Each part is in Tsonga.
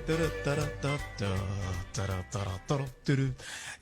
Hi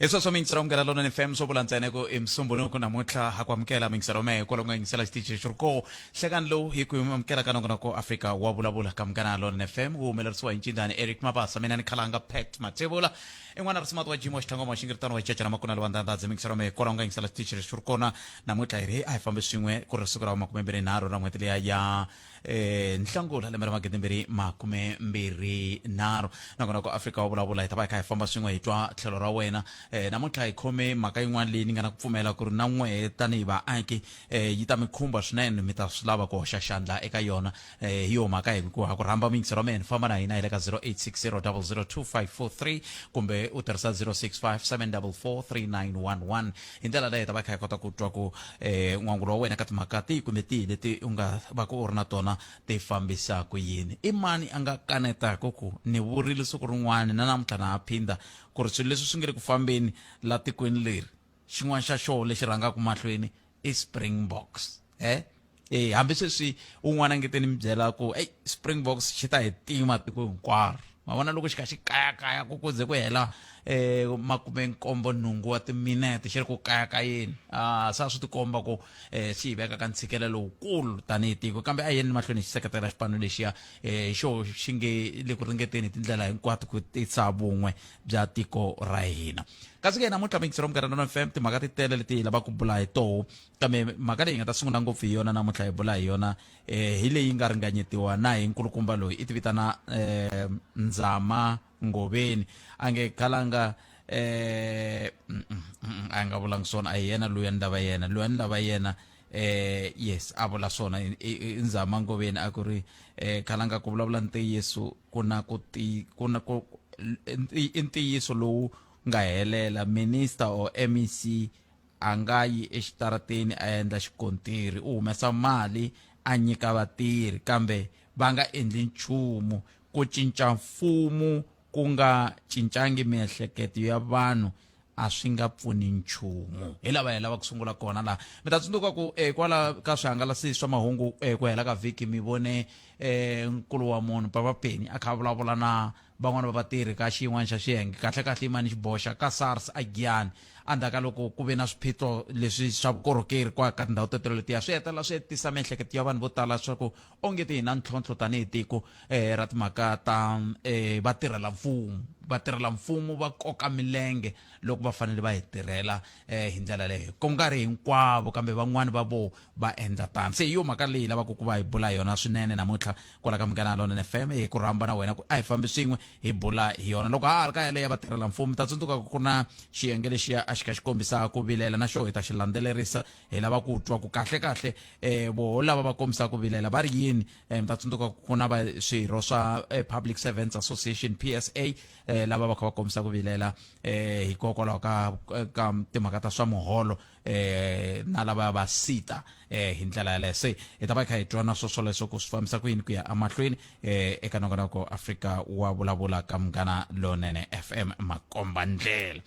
sweswo mingiselo munghana lonene fm swo vula ntsena ku i musumbhunuku namuntlha ha ku amukela mingiselo mehe kwalomu nga yingisela xitichi xi ri koo hlekani lowu hi ku amukela ka nongonoko Afrika wa vulavula ka munghana lonene fm wu humelerisiwa hi ncindani Eric Mabasa mina ni khalanga Pat Mathebula i n'wana risimati wa jimo wa xitlhangoma wa xingiritano wa xichachana makuna lwandandadzi mingiselo mehe kwalaho nga yingisela xitichi xi ri kona namuntlha hi ri a hi fambi swin'we ku ri siku ra 23 ra n'hweti liya ya Nhlangula lembe ra 2023. Nakona ku Afrika wa vulavula hi ta va hi kha hi famba swin'we hi twa tlhelo ra wena. Namuntlha hi khome mhaka yin'wana leyi ni nga na ku pfumela ku ri na n'wehe tanihi vaaki yi ta mi khumba swinene, mi ta swi lava ku hoxa xandla eka yona. Hi yo mhaka hi ku ha ku rhamba muyingiseri wa mina, famba na hina hi le ka 0860002543 kumbe u tirhisa 0657443911. Hi ndlela leyi hi ta va hi kha hi kota ku twa ku n'wangulo wa wena ka timhaka tihi kumbe tihi leti u nga va ku u ri na tona ti fambisa ku yini. I mani a nga kanetaka ku ni vurile siku rin'wana na namuntlha na ha phindha ku ri swilo leswi swi nge le ku fambeni la tikweni leri, xin'wana xa xoho lexi rhangaka mahlweni i Springboks. E hambi sweswi un'wana a nge te ni mi byela ku ey Springboks xi ta hi tima tiko hinkwaro, ma vona loko xi kha xi kayakaya ku kuze ku hela 78 wa timinete xi ri ku kayakayeni, a sa swi tikomba ku xi hi veka ka ntshikelelo lowukulu tanihi tiko. Kambe a yeni mahlweni xi seketela xipano lexiya, xo xi nge le ku ringeteni hi tindlela hinkwato ku tisa vun'we bya tiko ra hina. Kasi ke namuntlha mixero Munghana FM, timhaka ti tele leti hi lavaka ku bula hi toho, kambe mhaka leyi hi nga ta sungula ngopfu hi yona namuntlha hi bula hi yona hi leyi nga ringanyetiwa na hi nkulukumba loyi i ti vitana Nzama Ngoveni. A nge khalanga a nga vulangi swona, a hi yena loyi a ni lava yena, loyi a ni lava yena yes a vula swona i Nzama Ngoveni. A ku ri khalanga ku vulavula ntiyiso ku na ku ti ku na ku i ntiyiso lowu nga helela minister or MEC a nga yi exitarateni a endla xikontiri, u humesa mali a nyika vatirhi kambe va nga endli nchumu. Ku cinca mfumo ku nga cincangi miehleketo ya vanhu a swi nga pfuni nchumu. Hi lava hi lava ku sungula kona laha. Mi ta tsundzuka ku kwala ka swihangalasi swa mahungu ku hela ka vhiki mi vone nkulu wa munhu Papa Penny a kha a vulavula na van'wana va vatirhi ka xin'wana xa xiyenge, kahle kahle yimani xiboxa ka SARS a Giyani, endzhaku ka loko ku ve na swiphiqo leswi swa vukorhokeri kwa ka tindhawu teto letiya, swi hetelela swi tisa miehleketo ya vanhu vo tala swa ku onge ti hi na ntlhontlho tanihi tiko ra timhaka ta vatirhela mfumo. Vatirhela mfumo va koka milenge loko va fanele va hi tirhela hi ndlela leyo, ku nga ri hinkwavo kambe van'wani va vo va endla tano. Se hi yo mhaka leyi lavaka ku va hi bula yona swinene namuntlha kwala ka Munghana Lonene FM, hi ku rhamba na wena ku a hi fambi swin'we hi bula hi yona. Loko ha ha ri ka yaleyo ya vatirhela mfumo, ta tsundzuka ku na xiyenge lexiya a xi kha xi kombisa ku vilela, na xo hi ta xi landzelerisa. Hi lava ku twa ku kahle kahle voho lava va kombisaka ku vilela va ri yini. Mi ta tsundzuka ku na va swirho swa Public Servants Association PSA lava va kha va kombisa ku vilela hikokwalaho ka timhaka ta swa muholo na lava va sita hi ndlela yaleyo. Se hi ta va hi kha hi twa na swoswoleswo ku swi fambisa ku yini ku ya emahlweni eka nongonoko Afrika wa vulavula ka Munghana Lonene FM makomba ndlela.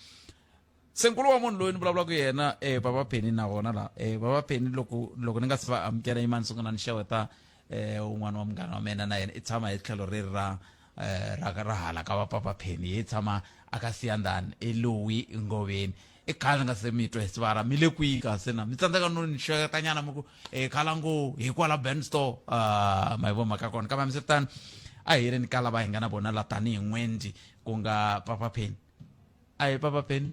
Se nkulu wa munhu loyi ni vulavulaka yena Papa Penny na vona la Papa Penny loko ni nga se va amukela yimani sungula ni xeweta un'wana wa munghana wa mina, na yena i tshama hi tlhelo reri ra ra hala ka va Papa Penny, hi tshama a ka Siyandhani, i Louis Ngoveni. I khale ni nga se mi twa hi sivara, mi le kwihi kasi na mi tsandzeka no ni xewetanyana mi ku khala ngo hi kwala Ben store, ma yi vo mhaka kona. Kambe hambiswiritano a hi yeleni ka lava hi nga na vona la tanihi n'wendi ku nga Papa Penny. A hi Papa Penny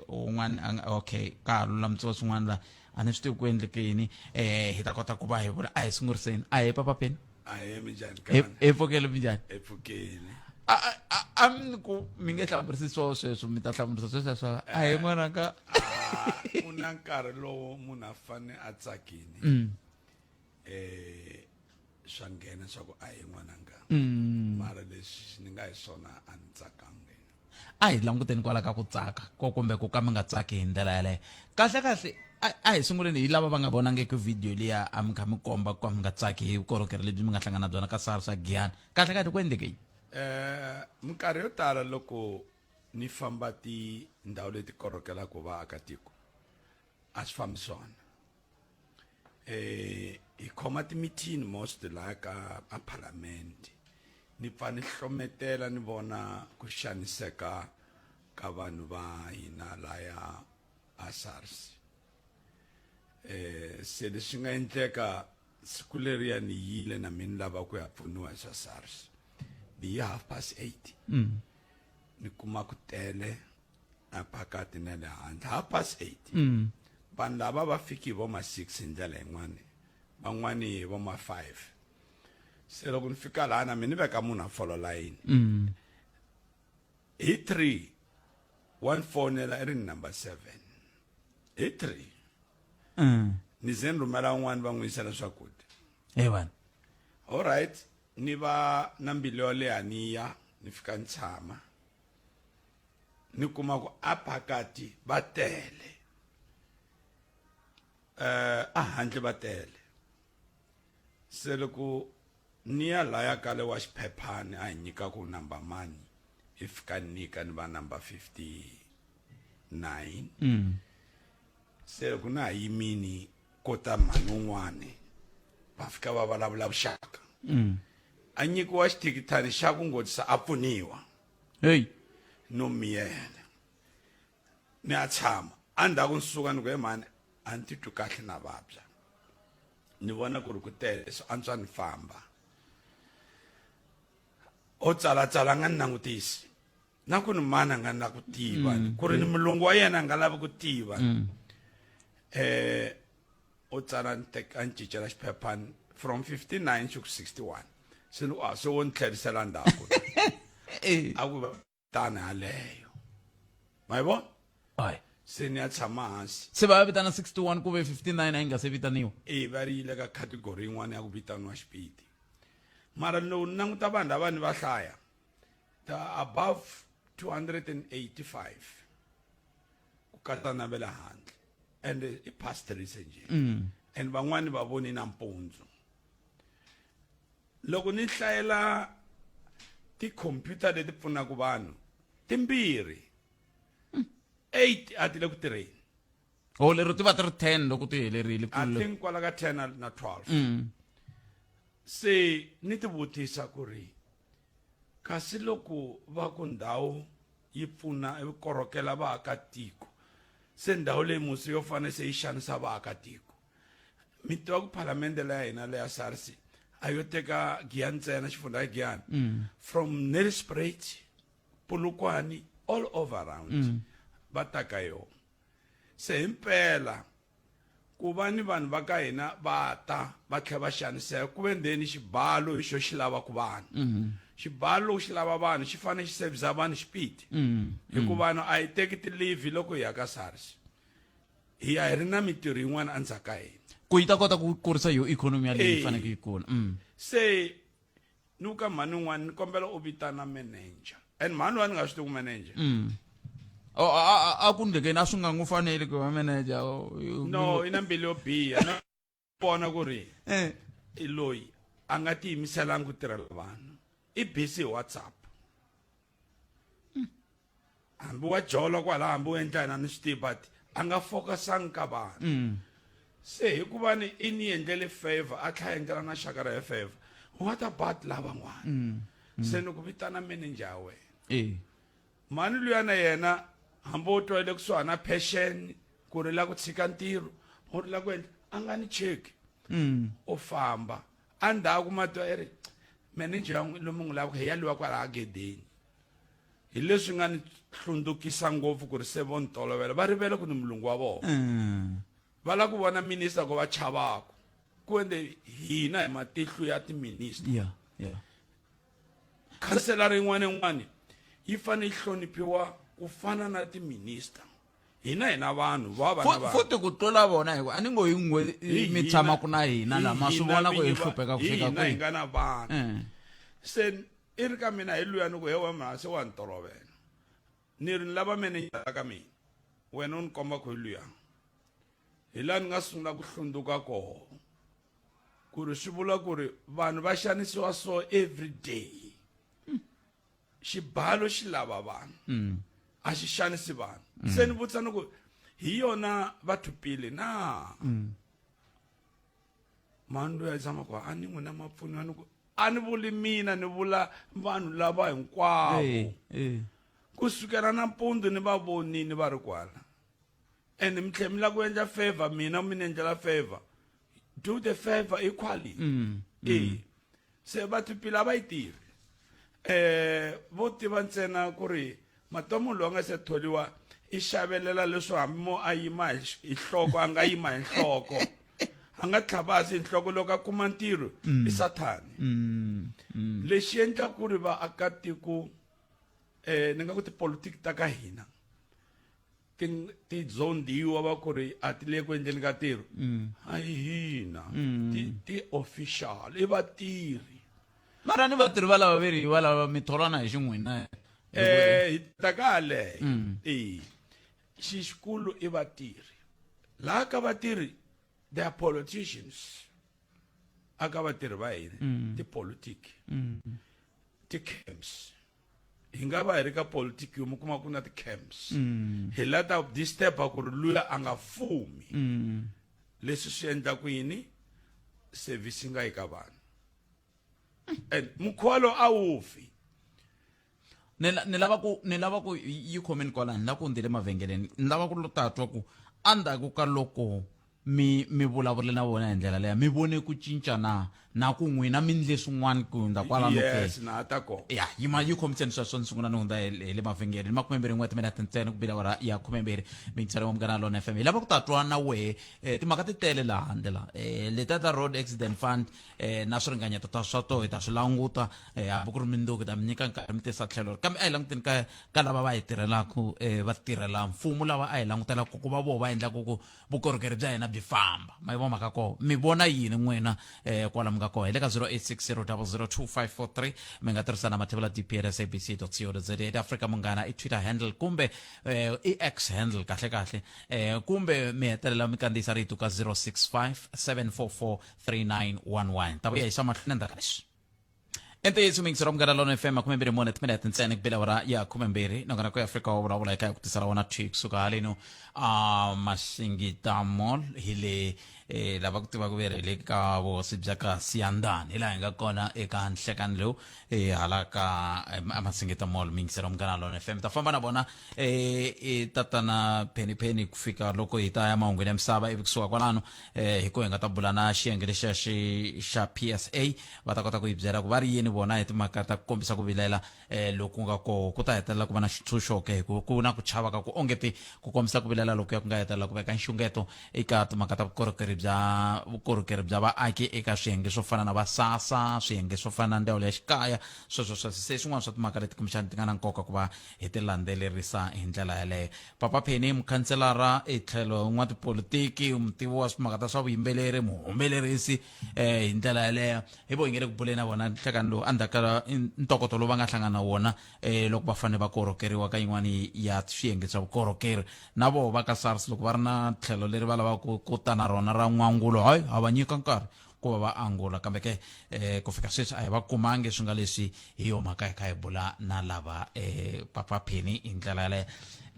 un'wana, okay, ka ha lulamisiwa swin'wana la, a ni swi tivi ku endleke yini, hi ta kota ku va hi vula. A hi sunguriseni. A hi Papa Penny. Ahee, minjhani? Hi pfukele, minjhani? Hi pfukile. A mi ku mi nge hlamurisi swo sweswo, mi ta hlamurisa sweswo. A hi n'wananga. Ku na nkarhi lowu munhu a fane a tsakini, swa nghena swa ku a hi n'wananga, mara leswi ni nga hi swona a ni tsakangi. A hi languteni kwala ka ku tsaka ko kumbe ku ka mi nga tsaki hi ndlela yaleyo. Kahle kahle a hi sunguleni hi lava va nga vonangiki video liya a mi kha mi komba ku ka mi nga tsaki hi vukorhokeri lebyi mi nga hlangana na byona ka SARS a Giyani. Kahle kahle ku endleke yini? Minkarhi yo tala loko ni famba tindhawu leti korhokelaka vaakatiko a swi fambi swona. Hi khoma timithini most laha ka a parliament. Ni pfa ni hlometela ni vona ku xaniseka ka vanhu va hina laya a SARS. Se leswi nga endleka siku leriya ni yile na mina lava ku ya pfuniwa hi swa SARS. Ni yi 8:30. Ni kuma ku tele a phakati na le handle 8:30. Vanhu lava va fiki hi vo ma 6 hi ndlela yin'wani, van'wani hi vo ma 5. Se loko ni fika laha na mina ni veka munhu a fola layini. Hi 3 wa ni fonela i ri ni number 7. Hi 3. Ni ze ni rhumela un'wana va n'wi yisela swakudya. Hey vanhu. All right, ni va na mbilu yo leha ni ya ni fika ni tshama. Ni kuma ku a phakati va tele. A handle va tele. Se loko ni ya laya kale wa xiphephani a hi nyika ku number mani, i fika nyika ni va number 59. Se loko na ha yimini ko ta mhani un'wani va fika va vulavula vuxaka. A nyikiwa xithikithani xa ku ngotisa a pfuniwa. Hey. No miyela. Ni a tshama. Endzhaku ni suka ni ku, he mhani, a ni titwi kahle na vabya. Ni vona ku ri ku tele, swi antswa ni famba. O tsalatsala a nga ni langutisi. Na ku ni mani a nga na ku tiva. Ku ri ni mulungu wa yena a nga lavi ku tiva. O tsala ni teka a ni cincela xiphephani from 59 xi ku 61. Se ni se wo ni tlherisela ndzhaku. A ku tani yaleyo. Ma yi vona? Ai. Se ni ya tshama hansi. Se va vitana 61 ku ve 59 a yi nga se vitaniwa. E va ri yile ka category yin'wana ya ku vitaniwa xipidi. Mara loko ni languta vanhu lava ni va hlaya, ta above 285 ku katsa na va le handle. And i past recent nje. And van'wani va voni nampundzu. Loko ni hlayela ti-computer leti pfunaka vanhu timbirhi, 8 a ti le ku tirheni. Oh, lero ti va ti ri 10 loko ti helerile ku I think kwala ka 10 na 12. Se ni ti vutisa ku ri kasi loko va ku ndhawu yi pfuna yi korhokela vaakatiko, se ndhawu leyi musi yo fanele se yi xanisa vaakatiko. Mi tiva ku phalamende leya hina leya SARS a yo teka Giyani ntsena, xifundza ya Giyani. From Nelspruit, Polokwane, all over around va ta ka yona. Se himpela ku va ni vanhu va ka hina va ta va tlhela va xaniseka, ku ve ndzeni xibalo hi xo xi lavaka vanhu. Xibalo loko xi lava vanhu xi fanele xi servisa vanhu xipidi. Hikuva vanhu a hi teki ti-leave loko hi ya ka SARS. Hi ya hi ri na mintirho yin'wana endzhaku ka hina. Ku yi ta kota ku kurisa yo economy ya leyi faneleke yi kula. Se ni ku ka mhani un'wana ni kombela u vitana manager. And mhani loyi a ni nga swi tivi ku manager. Oh, a ku ndlekeni a swi nga n'wi faneli ku va manager. No, i na mbilu yo biha. Na vona ku ri i loyi a nga tiyimiselanga ku tirhela vanhu. I busy hi WhatsApp. Hambi wa jola kwala, hambi u endla yini a ni swi tivi, but a nga focusanga ka vanhu. Se hikuva ni i ni endlele favor, a tlhela a endlela na xaka ra ye favor. What about lavan'wana? Se ni ku vitana manager ya wena. Mhani luya na yena hambi wo twa le kusuhani na pension ku ri la ku tshika ntirho, u ri la ku endla, a nga ni cheki. U famba. Endzhaku ma twa i ri manager ya lomu n'wi lavaka hi ya liwa kwalaha gedeni. Hi leswi nga ni hlundzukisa ngopfu ku ri se vo ni tolovela, va rivele ku ni mulungu wa vona. Va lava ku vona minister ku va chavaku. Ku endle hina hi matihlo ya ti-minister. Khanselara yin'wana na yin'wana yi fanele yi hloniphiwa ku fana na ti-minister. Hina hi na vanhu, va va na vanhu. Futhi ku tlula vona, hikuva a ni ngo hi n'we mi tshamaka na hina laha, ma swi vona ku hi hlupheka ku fika kwihi. Hina hi nga na vanhu. Se i ri ka mina hi luya ni ku he wa mhani se wa ni tolovela. Ni ri ni lava manager ka mina, wena u ni komba ku hi luya. Hi laha ni nga sungula ku hlundzuka koho. Ku ri swi vula ku ri vanhu va xanisiwa so every day. Xibalo xi lava vanhu. A xi xanisi vanhu. Se ni vutisa ni ku hi yona Batho Pele na? Mhani luya zama ku a ni n'wina ma pfuniwa ni ku a ni vuli mina ni vula vanhu lava hinkwavo Eh, eh. ku sukela nampundzu ni va vonini va ri kwala and mi tlhela mi lava ku endla favor mina mi ni endlela favor do the favor equally mm, e se va tipila a va yi tivi eh vo tiva ntsena ku ri matomo loyi a nga se tholiwa i xavelela leswo hambi mo a yima hi nhloko a nga yima hi nhloko a nga tlhavasi hi nhloko loko a kuma ntirho i sathani lexi endla ku ri vaakatiko eh ni nga ku tipolitiki ta ka hina ti ti zondiwa va ku ri a ti le ku endleni ka ntirho a hi hina ti ti official i vatirhi mara ni vatirhi va lava veri va lava mi tholana hi xin'wina eh hi ta ka yaleyo e xixikulu i vatirhi laha ka vatirhi they are politicians aka vatirhi va hina tipolitiki ti-camps hi nga va hi ri ka politiki yo mi kuma ku na ti-camps hi la ta disturba ku ri luya a nga fumi leswi swi endlaku yini service yi nga yi ka vanhu and mukhuva lowu a wu fi ni la- ni lava ku ni lava ku yi khomeni kwalani ni lava ku hundzele mavhengeleni ni lava ku ta twa ku endzhaku ka loko mi mi vulavule na vona hi ndlela leya mi vone ku cinca na na ku n'wina mi ndle swin'wana ku hundza kwalano ke yes na ta kona ya yima yi khomiseni sweswo ni sungula ni hundza hi hi le mavhengeleni 21 timinete ntsena ku bila awara ya 12 mingiselo wa munghana lona fm hi lava ku ta twa na wehe timhaka ti tele laha handle la letiya ta road accident fund na swiringanyeto ta swa toho hi ta swi languta hambi ku ri mindzuku hi ta mi nyika nkarhi mi tisa tlhelo kambe a hi languteni ka ka lava va hi tirhelaka va tirhela mfumo lava a hi langutelaka ku va voho va endlaka ku vukorhokeri bya hina byi famba ma yi vo mhaka koho mi vona yini n'wina kwala mi nga koho hi le ka 0860002543 mi nga tirhisa na mathevula dp at sabc co za et africa munghana i twitter handle kumbe i x handle kahle kahle kumbe mi hetelela mi kandziyisa rito ka 065 744 3911 ta vuya yisa mahlweni endzhaku ka leswi enteyiso mixero munghana lona fm 24 timinete ntsena ku bela awara ya 12 nongonoko ya afrika wa vulavula eka ku tisela wona thwi kusuka haleno a masingita mall hi le lava ku tivaka ve ri hi le ka vuhosi bya ka siyandani hi laha hi nga kona eka nhlekani lowu hala ka masingita mall mixero munghana lona fm ta famba na vona tatana penny penny ku fika loko hi ta ya mahungwini ya misava ivi kusuka kwalano hi ku hi nga ta bula na xiyenge lexiya xi xa PSA va ta kota ku hi byela ku va ri yini vona hi timhaka ta ku kombisa ku vilela loku nga koho ku ta hetelela ku va na xitshunxo ke hi ku ku na ku chava ka ku ongeti ku kombisa ku vilela lokuya ku nga hetelela ku veka nxungeto eka timhaka ta vukorhokeri bya vukorhokeri bya vaaki eka swiyenge swo fana na va SASSA swiyenge swo fana na ndzawulo ya xikaya sweswo sweswo se swin'wana swa timhaka leti kumbexana ti nga na nkoka ku va hi ti landzelerisa hi ndlela yaleyo papa penny mukhanselara etlhelo n'watipolitiki mutivi wa timhaka ta swa vuyimbeleri muhumelerisi hi ndlela yaleyo hi vo hi nge le ku buleni na vona nhlekani lowu endzhaku ka ntokoto lowu va nga hlangana na wona loko va fanele va korhokeriwa ka yin'wani ya swiyenge swa vukorhokeri na voho va ka sars loko va ri na tlhelo leri va lavaka ku ta na rona ra n'wangulo hayi ha va nyika nkarhi ku va va angula kambe ke ku fika sweswi a hi va kumangi swi nga leswi hi yo mhaka hi kha hi bula na lava papa Penny hi ndlela yaleyo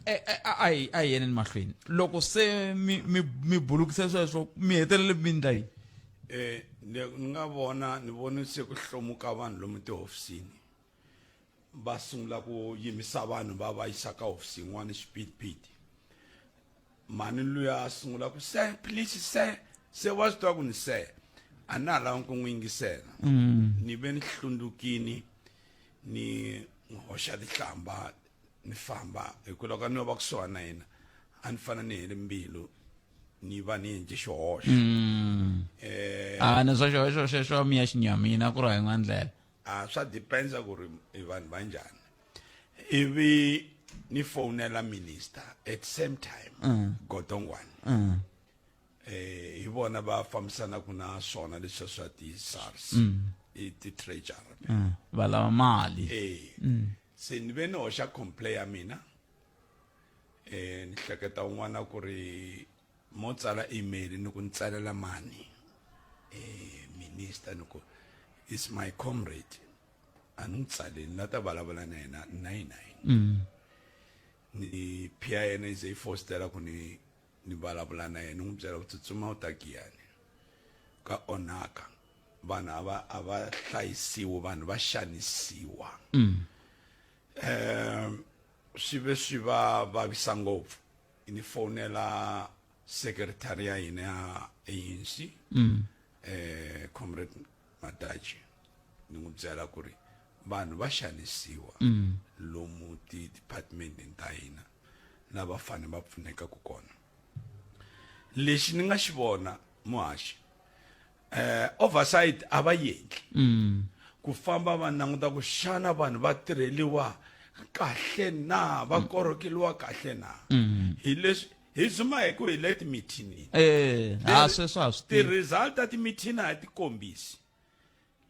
a hi a hi yeneni mahlweni loko se mi mi mi bulukise sweswo mi hetelele mi ndla yini Ni nga vona ni vone se ku hlomuka vanhu lomu tihofisini va sungula ku yimisa vanhu va va yisa ka hofisi yin'wana xipidipidi mhani luya a sungula ku se please se se wa swi tiva ku ni se a na ha lavi ku n'wi yingisela ni ve ni hlundzukini ni n'wi hoxa tihlamba ni famba hi ku loko a ni yo va kusuhani na yena a ni fana ni hele mbilu ni va ni endle xihoxo a ni swa xihoxo xexo mi ya xinyamini a ku ri yin'wana ndlela a swa dependza ku ri i vanhu va njhani ivi ni fonela minister at same time Godongwana hi vona va fambisanaka na swona leswiya swa ti-SARS i ti-treasury Va lava mali se ni ve ni hoxa complain ya mina ni hleketa un'wana ku ri mo tsala email ni ku ni tsalela mani minister ni ku is my comrade a ni n'wi tsaleli na ta vulavula na yena 99 ni phi ya yena yi ze yi fositela ku ni ni vulavula na yena ni n'wi byela ku tsutsuma u ta giyani. Ka onhaka vanhu a va a va hlayisiwi vanhu va xanisiwa swi ve swi va vavisa ngopfu ni fonela secretary ya hina ya ANC comrade Madaji ni n'wi byela ku ri vanhu va xanisiwa lomu ti-department ta hina lava fanele va pfunekaka kona lexi ni nga xi vona muhaxi oversight a va endli ku famba va languta ku xana vanhu va tirheliwa kahle na va korokeliwa kahle na hi leswi hi zuma hi ku hi le timithinini ha sweswo ha swi tivi ti-result ta timithini a ti kombisi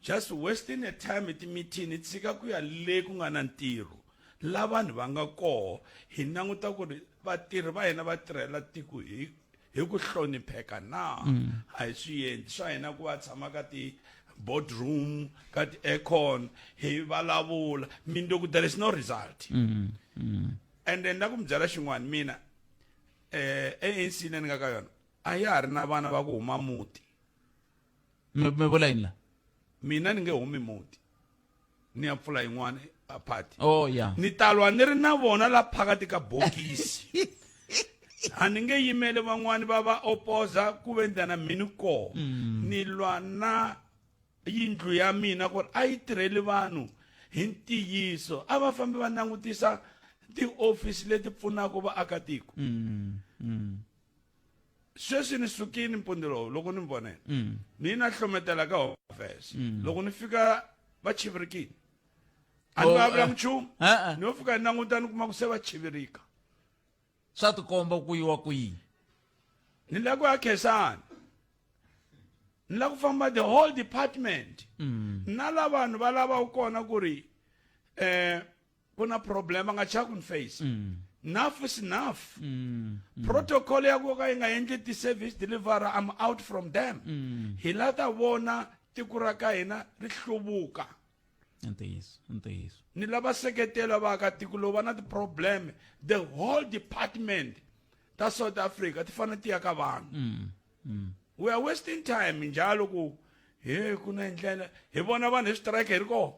just wasting a time timithini tshika ku ya le ku nga na ntirho la vanhu va nga koho hi languta ku ri vatirhi va hina va tirhela tiko hi hi ku hlonipheka na a hi swi endli swa hina ku va tshama ka ti boardroom ka ti aircon hi vulavula mindoku there is no result and then na ku mi byela xin'wana mina ANC leyi ni nga ka yona a ya ha ri na vana va ku huma muti mi mi vula yini la mina ni nge humi muti ni ya pfula yin'wana a party oh yeah ni talwa ni ri na vona la phakati ka bokisi a ni nge yimeli van'wani va va opoza ku ve ndana mini koho ni lwa na yindlu ya mina ku ri a yi tirheli vanhu hi ntiyiso a va fambi va langutisa tiofisi leti pfunaka vaakatiko Sweswi ni sukile mpundzu lowu loko ni mi vonela ni na hlometela ka home affairs loko ni fika va chivirikile a ni Oh, vulavula nchumu Eh-eh. ni yo fika ni languta ni kuma ku se va chivirika swa tikomba ku yiwa kwihi ni lava ku ya khensani ni lava ku famba the whole department na la vanhu va lavaka kona ku ri ku na problem va nga chavi ku ni face enough is enough protocol ya ku ka yi nga endli ti-service delivery I'm out from them hi la ta vona tiko ra ka hina ri hluvuka ntiyiso ntiyiso ni lava seketela vaakatiko lowu va na ti-problem the whole department ta South Africa ti fanele ti ya ka vanhu we are wasting time njalo ku he ku na ndlela hi vona vanhu hi switireke hi ri kona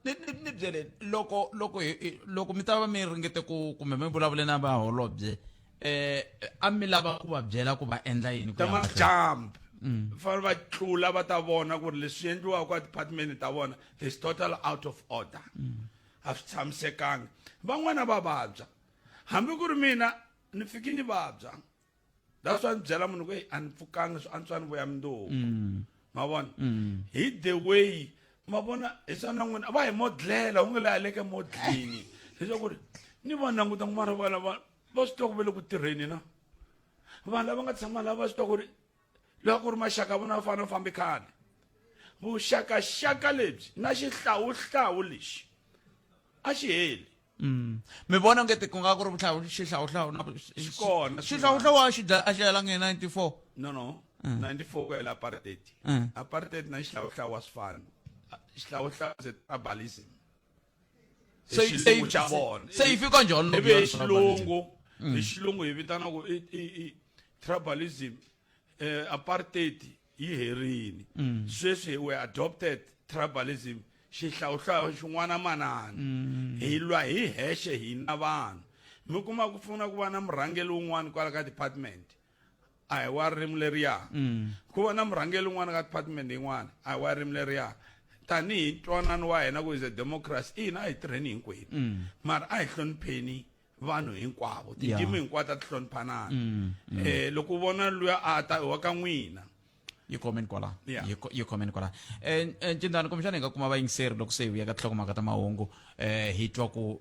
ni ni ni byele loko loko hi loko mi ta va mi ringete ku kumbe mi vulavule na vaholobye a mi lava ku va byela ku va endla yini ku ta ya ma mahlweni? jump fanele va tlula va ta vona ku ri leswi endliwaka ka department ta vona is total out of order a swi tshamisekanga van'wana va vabya hambi ku ri mina ni fiki ni vabya that's why ni byela munhu ku hey a ni pfukanga swi antswa ni vuya mundzuku ma vona hi the way ma vona hi swa na n'wina va hi modlela u nge la le ka modleni leswaku ri ni va languta mara vana va va swi tiva ku ve le ku tirheni na vanhu lava nga tshama lava va swi tiva ku ri loko ku ri maxaka vona va fanele va fambi khale vuxakaxaka lebyi na xihlawuhlawu lexi a xi heli Mi vona nge ku nga ku ri vuhlawu xihlawuhlawu na Xi kona xihlawuhlawu a xi dya a xi helangi hi 94 no no 94 ku hela apartheid apartheid na xihlawuhlawu a swi fani xihlawuhlawu is a tribalism Hi Se- se- xilungu xa vona se yi fika njhani loko ivi hi ya tribalism? xilungu hi xilungu hi vitana ku i i i tribalism apartheid yi herini sweswi we adopted tribalism xihlawuhlawu xin'wana manana hi lwa hi hexe hina vanhu mi kuma ku pfuna ku va na murhangeri wun'wana kwala ka department a hi wa ririmi leriya ku va na murhangeri wun'wana ka department yin'wana a hi wa ririmi leriya tanihi ntwanano wa hina ku is a democracy ina a hi tirheni hinkwenu mara a hi hlonipheni vanhu hinkwavo tindzimi hinkwato a ti hloniphanana loko u vona luya a ta wa ka n'wina yi khomeni kwala Yeah. yi yi khomeni kwala ncindani kumbexana hi nga kuma vayingiseri loko se hi vuya ka tinhlokomhaka ta mahungu hi twa ku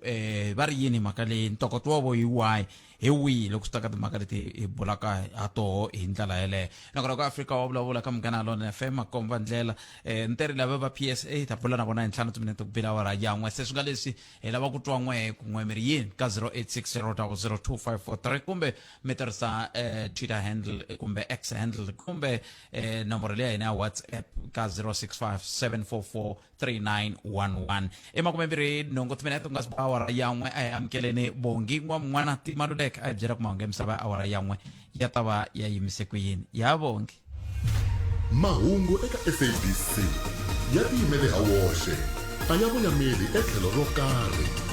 va ri yini mhaka leyi ntokoto wa vo hi wahi hi wihi loko swi ta ka timhaka leti hi bulaka ha toho hi ndlela yeleyo nakona ku Afrika wa vulavula ka Munghana Lonene FM makomba ndlela nteri lava va PSA hi ta bula na vona hi ntlhanu timinete ku bila awara yan'we se swi nga leswi hi lava ku twa n'we ku n'we mi ri yini ka 0860002543 kumbe mi tirhisa Twitter handle kumbe X handle kumbe nomboro leyi ya hina ya WhatsApp ka 0657443911 i makumembirhi nhungu timinete ku nga si ba awara ya n'we a hi amukeleni Bongi N'wamun'wana Timaluleke a hi byela ku mahungu ya misava ya awara ya n'we ya ta va ya yimise ku yini ya Bongi. Mahungu eka SABC ya tiyimele ha woxe, a ya voyameli etlhelo ro karhi.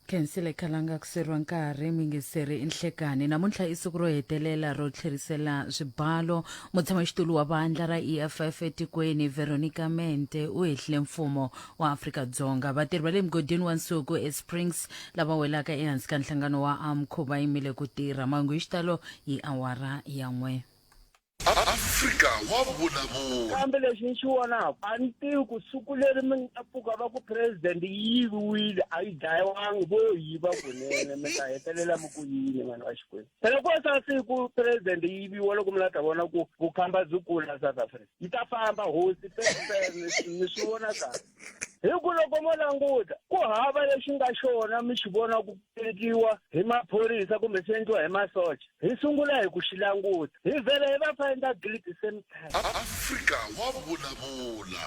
Khensile Khalanga ku seriwa nkarhi mingiseri i nhlekani namuntlha i siku ro hetelela ro tlherisela swibalo mutshamaxitulu wa vandla ra EFF etikweni Veronica Mente u hehlile mfumo wa Afrika-Dzonga vatirhi va le mugodini wa nsuku eSprings lava welaka ehansi ka nhlangano wa AMCU va yimile ku tirha mahungu hi xitalo hi awara ya n'we Afrika wa vulavula. Kambe lexi ni xi vonaka a ni tivi ku siku leri mi nga pfuka va ku president yi yiviwile a yi dlayiwangi vo yiva kunene mi ta hetelela mi ku yini vanhu va Xikwembu phela ko sa siku president yi yiviwa loko mi la ta vona ku vukhamba byi kula South Africa yi ta famba hosi mi swi vona kahle hi ku loko mo languta ku hava lexi nga xona mi xi vona ku endliwa hi maphorisa kumbe swi endliwa hi masocha hi sungula hi ku xi languta hi vhele hi va find guilty same time. Afrika wa vulavula.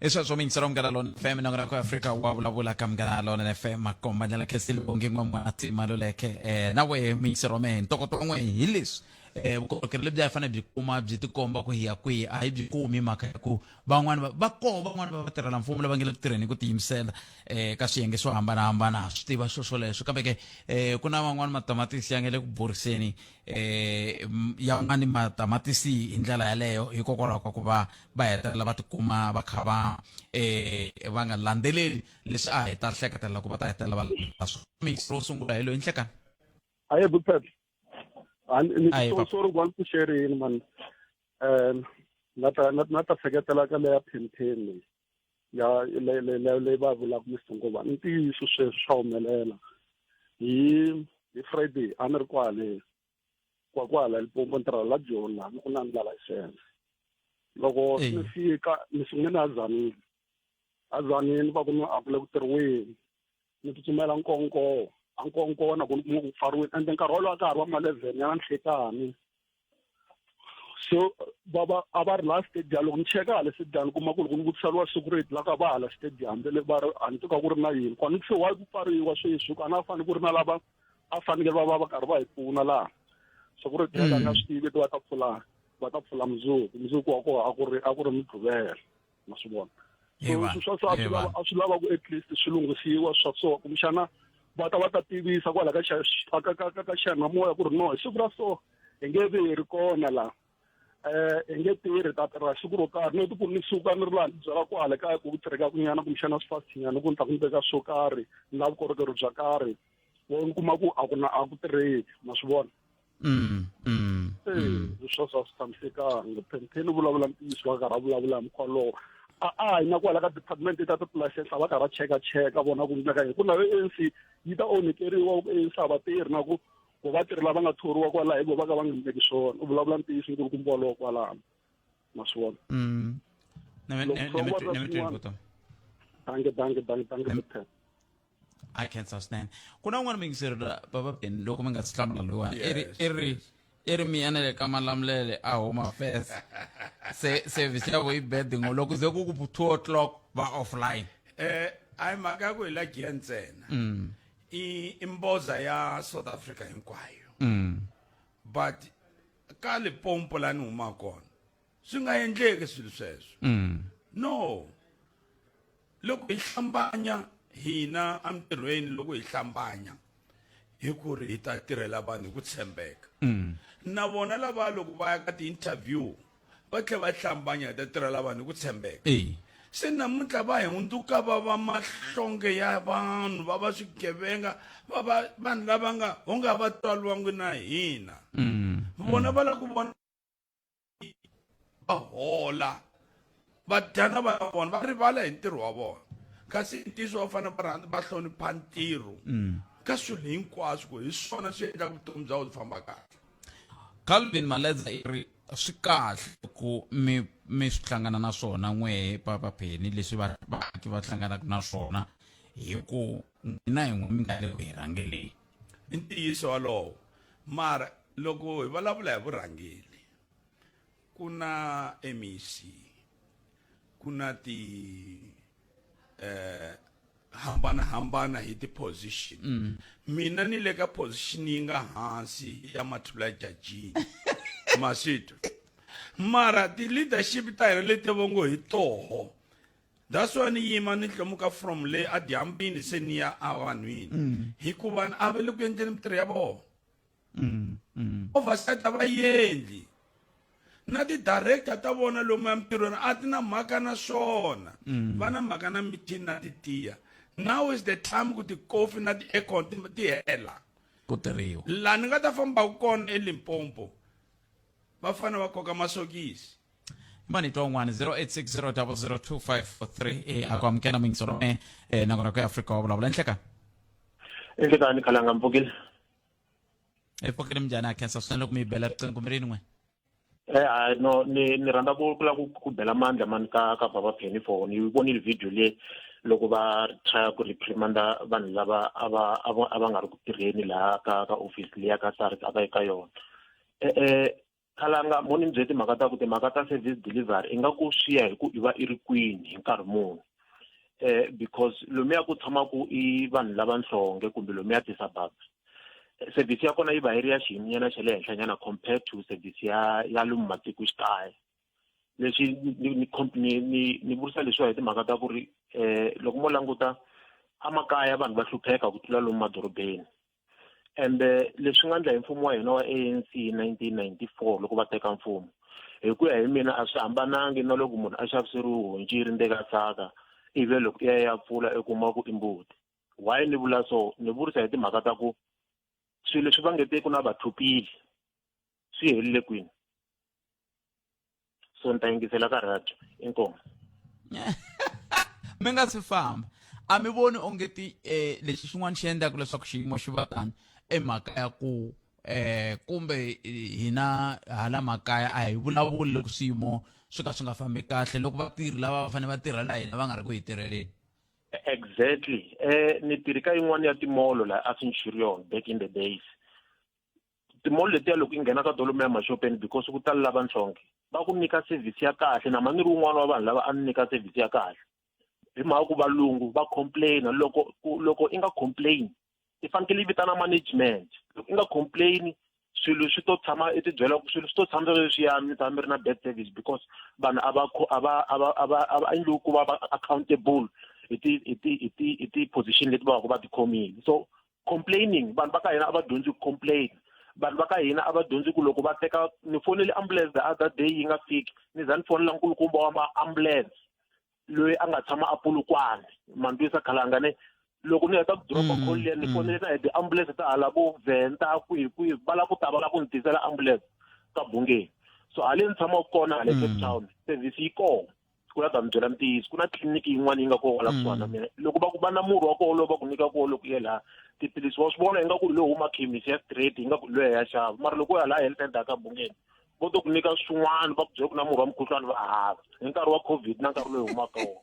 I sweswo miyingiselo Munghana Lonene FM nongonoko wa Afrika wa vulavula ka Munghana Lonene FM makomba ndlela Khensile Bongi N'wamwati Maluleke eh na wehe miyingiselo wa mehe ntokoto wa n'wehe hi leswi eh vukorhokeri lebyi a hi fanele byi kuma byi tikomba ku hi ya kwihi a hi byi kumi mhaka ya ku van'wani va va koho van'wani va vatirhela mfumo lava nge le ku tirheni hi ku tiyimisela eh ka swiyenge swo hambanahambana ha swi tiva swo swoleswo kambe ke eh ku na van'wani matamatisi ya nge le ku boriseni eh yan'wani matamatisi hi ndlela yaleyo hikokwalaho ka ku va va hetelela va tikuma va kha va eh va nga landzeleli leswi a hi ta hleketelela ku va ta hetelela va landzelela swona mix ro sungula hi loyi nhlekani aye bupet Aye, papa. sorry ku va ni pfuxerini man um na ta na ta seketela ka leya phempheni leyi ya leyi va vulaka Mr Ngobani i ntiyiso sweswo swa humelela hi hi Friday a ni ri kwale kwa kwala Limpopo ni tirha la Joni laha ku na ni la license loko ni fika ni sungule ni ya Tzaneen a Tzaneen va ku ni a ku le ku tirhiweni ni tsutsumela Nkonkowa a Nkonkowa na ku ni kuma ku pfariwile ende nkarhi wolowo a ka ha ri wa ma-eleven ya na nhlekani so va va a va ri laha stadium loko ni cheka hala stadium ni kuma ku loko ni vutisa lowa security la ka va hala stadium le va ri a ni twa ku ri na yini kwa ni ku se why ku pfariwa sweswi ku a na fanele ku ri na lava a fanekele va va va karhi va hi pfuna laha security ya ka nga swi tivi va ta pfula va ta pfula mundzuku mundzuku wa kona a ku ri a ku ri mugqivela ma swi vona so sweswo a swi lava a swi lava ku at least swi lunghisiwa swa so kumbexana va ta va ta tivisa kwala ka ka ka ka xiyanimoya ku ri no hi siku ra so hi nge vi hi ri kona laha eh hi nge tirhi ta tirha siku ro karhi no ku ni suka ni ri laha ni byela ku hala kaya ku tirheka kunyana kumbexana swi fast nyana ku ni ta ku ni teka swo karhi ni lava vukorhokeri bya karhi wo ni kuma ku a ku na a ku tirheki ma swi vona mm, mm, mm. sweswo a swi tshamisekanga phempheni u vulavula ntiyiso va karhi a vulavula hi mukhuva lowo a a hi na kwala ka department ta ti-license a va karhi va cheka cheka vona ku endleka yini ku na ANC yi ta onhekeriwa ku ANC a va tirhi na ku ku vatirhi lava nga thoriwa kwalaho hi vo va ka va nga endleki swona u vulavula ntiyiso nkulukumba wolowo kwalano ma swi vona danke danke danke danke a khensa swinene ku na un'wana muyingiseri la baba ben loko mi nga si hlamula loyiwani i ri i ri i ri mi yanele ka malamulele a home affairs se service ya vo yi bad ngo loko ze ku ku 2 o'clock va offline eh a hi mhaka ya ku hi la giya ntsena i i mboza ya South Africa hinkwayo but ka Limpopo la ni humaka kona swi nga endleki swilo sweswo no loko hi hlambanya hina entirhweni loko hi hlambanya hi ku ri hi ta tirhela vanhu hi ku tshembeka na vona lava loko va ya ka ti-interview va tlhela va hlambanya hi ta tirhela vanhu hi ku tshembeka se namuntlha va hundzuka va va mahlonge ya vanhu va va swigevenga va va vanhu lava nga ho nga va twaliwangi na hina vona va lava ku vona va hola va dya na vana vona va rivala hi ntirho wa vona kasi ntiyiso va fanele va rhandza va hlonipha ntirho mm. ka swilo hinkwaswo ku hi swona swi endlaka vutomi bya wena byi famba kahle Calvin Maledza i ri swi kahle ku mi mi swi hlangana na swona n'wehe papa Penny leswi vaaki va hlanganaka na swona hi ku n'wina hi n'we mi nga le ku hi rhangeleni i ntiyiso walowo mara loko hi vulavula hi vurhangeri ku na MEC ku na ti eh hambanahambana hi ti-position mm. mina ni le ka position yi nga hansi ya mathula jajini maswitwa mara ti-leadership ta hina leti va ngo hi toho that's why ni yima ni hlomuka from le adyambini se ni ya avanhwini mm. hikuva a va le ku endleni mintirho ya vona mm, mm. oversight a va endli na ti-director ta vona lomu ya mintirhweni a ti na mhaka na swona mm. va na mhaka na mithini na titiya now is the time ku tikofi na ti-aircon ti hela ku tirhiwa laha ni nga ta fambaka kona elimpopo va fanele va koka masokisi mani twa un'wana 0860002543 e a ku amukela mingisoro me eh, nakona ku ya afrika wa vulavula enhlekani enhlekani khalanga mpfukile hi pfukile minjhani a khensa swinene loko mi yi bela riqingho mi ri yini n'we Eh hayi no ni ni rhandza ku ku la ku ku bela mandla mani ka ka Baba Penny for ni vonile video le loko va try ku reprimanda vanhu lava a va a va a va nga ri ku tirheni laha ka ka office liya ka SARS a va yi ka yona eh eh khalanga mo ni mi byele timhaka ta ku timhaka ta service delivery ingaku swi ya hi ku i va i ri kwini hi nkarhi muni eh because lomuya ku tshamaka i vanhu lava nhlonge kumbe lomuya ti-suburbs service ya kona yi va yi ri ya xiyiminyana xa le henhlanyana compared to service ya ya lomu matikoxikaya leswi ni ni ni ni ni vurisa leswiwa hi timhaka ta ku ri eh loko mo languta amakaya vanhu va hlupheka ku tlula lomu madorobeni ende leswi nga ndla hi mfumo wa hina wa ANC hi 1994 loko va teka mfumo hi ku ya hi mina a swi hambanangi na loko munhu a xaviseriwe honci yi ri ndzeni ka saka ivi loko i ya ya pfula i kuma ku i mbuti why ni vula so ni vurisa hi timhaka ta ku swilo leswi va nge te ku na vathupile swi helile kwini so ni ta yingisela ka radio inkomu mi nga si famba a mi voni onge ti eh, lexi xin'wana xi endlaka leswaku xiyimo xi va tani i mhaka ya ku eh kumbe hina hala makaya a hi vulavuli loko swiyimo swi ka swi nga fambi kahle loko vatirhi lava va fanele va tirhela hina va nga ri ku hi tirheleni exactly eh ni tirhi ka yin'wana ya timolo la a Centurion back in the days timall letiya loko i nghena ka tolo mi ya maxopeni because ku tala lava nhlonge va ku nyika service ya kahle na ma ni ri wun'wana wa vanhu lava a ni nyika service ya kahle hi mhaka ku valungu va complaina loko loko i nga complain i fanekele i vitana management loko i nga complain swilo swi to tshama i tibyela ku swilo swi to tshama leswiya mi tshama mi ri na bad service because vanhu a va a va a va a va a va endliwi ku va va accountable hi ti hi ti hi ti hi ti-position leti va va ku va ti khomile so complaining vanhu va ka hina a va dyondzi ku complain vanhu va ka hina a va dyondzi ku loko va teka ni fonele ambulance the other day yi nga fiki ni za ni fonela nkulukumba wa ma-ambulance loyi a nga tshama a Polokwane Mandwisa Khalanga ne loko ni heta ku dropa mm, call liya ni mm. fonele na hi ti-ambulance ta hala vo Venda kwihi kwihi va lava ku ta va lava ku ni tisela ambulance ka Bungeni so haleni ni tshamaka kona hale Cape mm. Town service yi kona ku la ta mi byela ntiyiso ku na tliliniki yin'wana yi nga kona kwala kusuhana na mina loko va ku va na murhi wa kona lowu va ku nyikaka wona loko u ye laha tiphilisi wa swi vona ingaku hi lo huma khemisi ya straight ingaku hi lo ya ya xava mara loko u ya laha health center ka Bungeni vo to ku nyika swin'wana va ku byela ku na murhi wa mukhuhlwani va hava hi nkarhi wa covid na nkarhi lowu humaka wona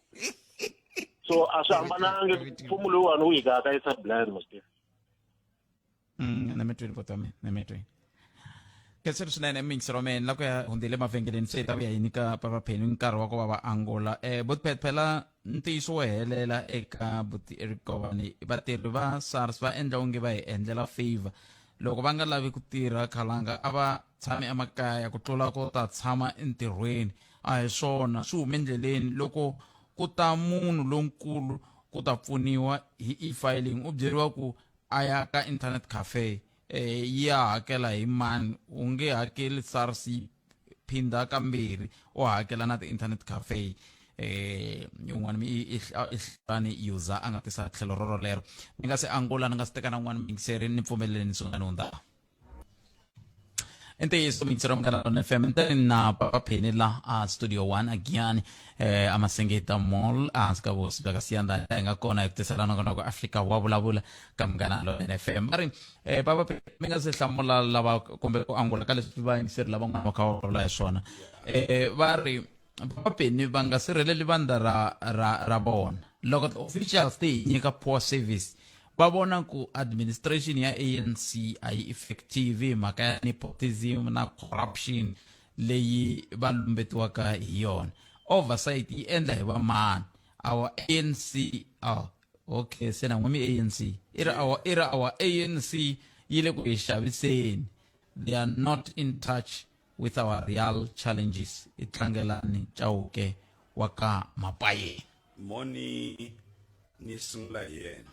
so a swi hambanangi mfumo lowuwani wu hikaka isa blind mos mm, na mi twini vota mina na mi twini khenseni swinene mingisi ra mina la ku ya hundzile emavhengeleni se hi ta vuya hi nyika papa pheni nkarhi wa ku va va angula um eh, botpet phela ntiyiso wo helela eka buti eric govani vatirhi va sars va endla onge va hi endlela favor loko va nga lavi ku tirha khalanga a va tshami emakaya ku tlula ko ta tshama entirhweni a hi swona swi hume endleleni loko ku ta munhu lonkulu ku ta pfuniwa hi e-filing u byeriwa ku a ya ka internet cafe eh, yi ya hakela hi mani u nge hakeli SARS yi phindha kambirhi u hakela na ti-internet cafe eh yin'wana mi i hlani user a nga tisa tlhelo roro lero ni nga se angula ni nga se teka na n'wana miyingiseri ni pfumeleleni swi nga ni hundza i ntiyiso miyingiseri wa Munghana Lonene FM ntani na papa Penny la a studio 1 a Giyani eh a Masengeta Mall ehansi ka vuhosi bya ka Siyanda hi nga kona hi ku tisela nongonoko Afrika wa vulavula ka Munghana Lonene FM va ri eh papa Penny mi nga se hlamula lava kumbe ku angula ka leswi vayingiseri lavan'wana va kha va vulavula hi swona eh va ri papa Penny va nga sirheleli vandla ra ra ra vona loko ti-officials ti hi nyika poor service va vona ku administration ya ANC a yi effective hi mhaka ya nepotism na corruption leyi va lumbetiwaka hi yona oversight yi endla hi vamani our ANC oh, Okay, se na n'we mi ANC i ri our i ri our ANC yi le ku hi xaviseni. They are not in touch with our real challenges. I Tlangelani Chauke wa ka Mapayeni. Moni ni sungula hi yena.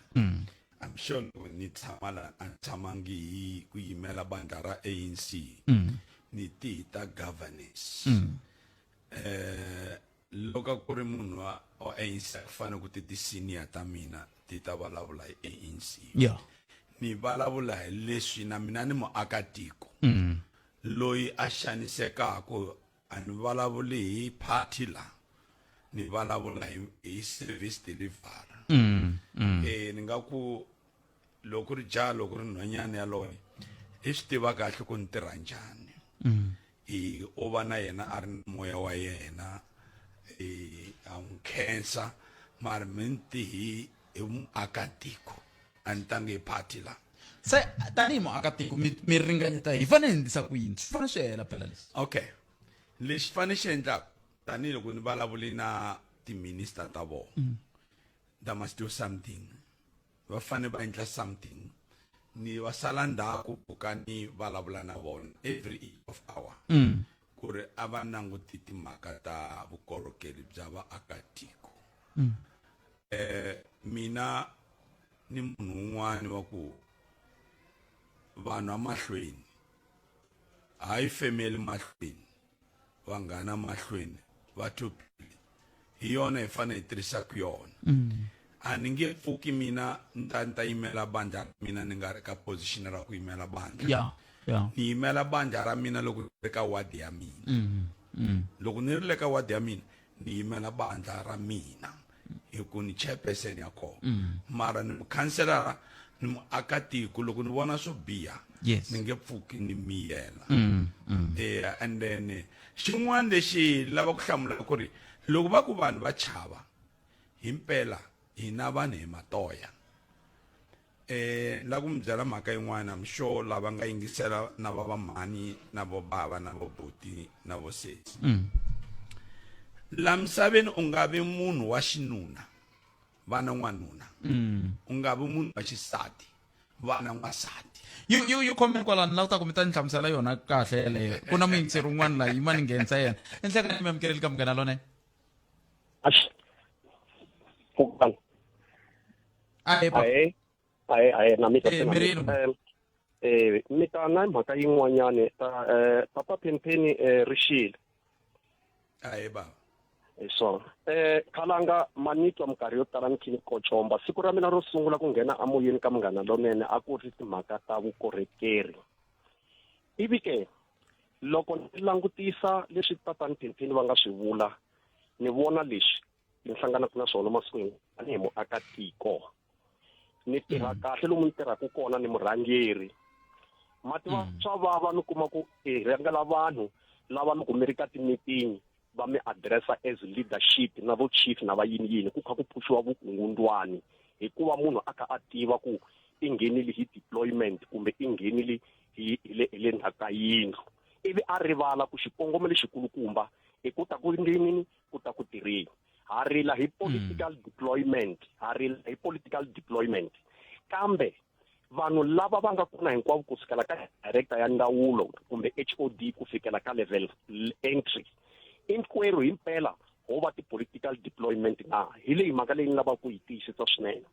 I'm sure loko ni tshama la a ni tshamangi hi ku yimela bandla ra ANC. Ni ti hi ta governance. Loko a ku ri munhu wa wa ANC a ku fanele ku ti ti-senior ta mina ti ta vulavula hi ANC. Ni vulavula hi leswi na mina ni muakatiko loyi a xanisekaka. A ni vulavuli hi party la, ni vulavula hi service delivery. Ni nga ku loko ku ri jaha, loko ku ri nhwanyana yaloye i swi tiva kahle ku ni tirha njhani. O va na yena a ri na moya wa yena, a n'wi khensa, mara mi ni ti hi muakatiko, a ni tangi hi party la. Se tanihi muakatiko mi ringanyeta hi fanele hi endlisa ku yini? Swi fanele swi hela phela leswi. Okay, lexi fanele xi endlaka, tanihiloko ni vulavule na ti-minister ta vona, they must do something. Va fanele va endla something. Ni va sala ndzhaku ku ka ni vulavula na vona every each of hour ku ri a va languti timhaka ta vukorhokeri bya vaakatiko. Mina ni munhu un'wana wa ku vanhu amahlweni, hayi family mahlweni, vanghana mahlweni, va thupile, hi yona hi fanele hi tirhisaka yona. A ni nge pfuki mina ni ta yimela bandla ra mina ni nga ri ka position ra ku yimela bandla. Ni yimela bandla ra mina loko ni ri ka ward ya mina. Loko ni ri le ka ward ya mina, ni yimela bandla ra mina hi ku ni chairperson ya kona. Mara ni mukhanselara, ni muakatiko, loko ni vona swo biha, ni nge pfuki ni miyela. And then xin'wana lexi lava ku hlamula ku ri loko va ku vanhu va chava, himpela hina vanhu hi matoya. La ku mi byela mhaka yin'wana, I'm sure lava nga yingisela na va va mhani na vo bava na vo buti na vo sesi. La misaveni u nga vi munhu wa xinuna, va na n'wanuna. U nga vi munhu wa xisati, va na n'wansati. You comment kwalano, la ku ta ku mi ta ni hlamusela yona kahle yeleyo. Ku na muyingiseri un'wana la yima ni nghenisa yena. Enhlekani mi amukeleli ka Munghana Lonene. Ax. Pfukani. Ahee, papa. Ahee. Ahee, ahee, na mi ta Eh, na mi mirini. ta. Mi ta na mhaka yin'wanyani ta papa Phenpheni rixile. Ahee, baba. Hi swona. Khalanga, ma ni twa minkarhi yo tala ni khe ni kocomba. Siku ra mina ro sungula ku nghena emoyeni ka Munghana Lonene a ku ri timhaka ta vukorhokeri. Ivi ke loko ni langutisa leswi tatani Phenpheni va nga swi vula, ni vona leswi ni hlanganaka na swona masiku hinkwawo tanihi muakatiko. Ni tirha kahle lomu ni tirhaka kona, ni murhangeri. Ma tiva swa vava mi kuma ku i rhangela vanhu lava loko mi ri ka ti-meeting va mi addressa as leadership na vo chief na va yini yini, ku kha ku phuxiwa vukungundwani hikuva munhu a kha a tiva ku i nghenile hi deployment kumbe i nghenile hi le ndzhaku ka yindlu, ivi a rivala ku xikongomelo xikulukumba i ku ta ku ndlwini, ku ta ku tirheni. Ha rila hi political deployment, ha rila hi political deployment, kambe vanhu lava va nga kona hinkwavo kusukela ka director ya ndzawulo kumbe HOD ku fikela ka level entry, hinkwerhu himpela ho va ti-political deployment na. Hi leyi mhaka leyi ni lavaka ku yi tiyisisa swinene.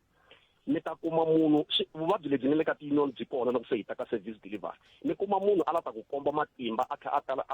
Mi ta kuma munhu, vuvabyi lebyi ni le ka ti-union byi kona loko se hi ta ka service delivery. Mi kuma munhu a la ta ku komba matimba a kha a tala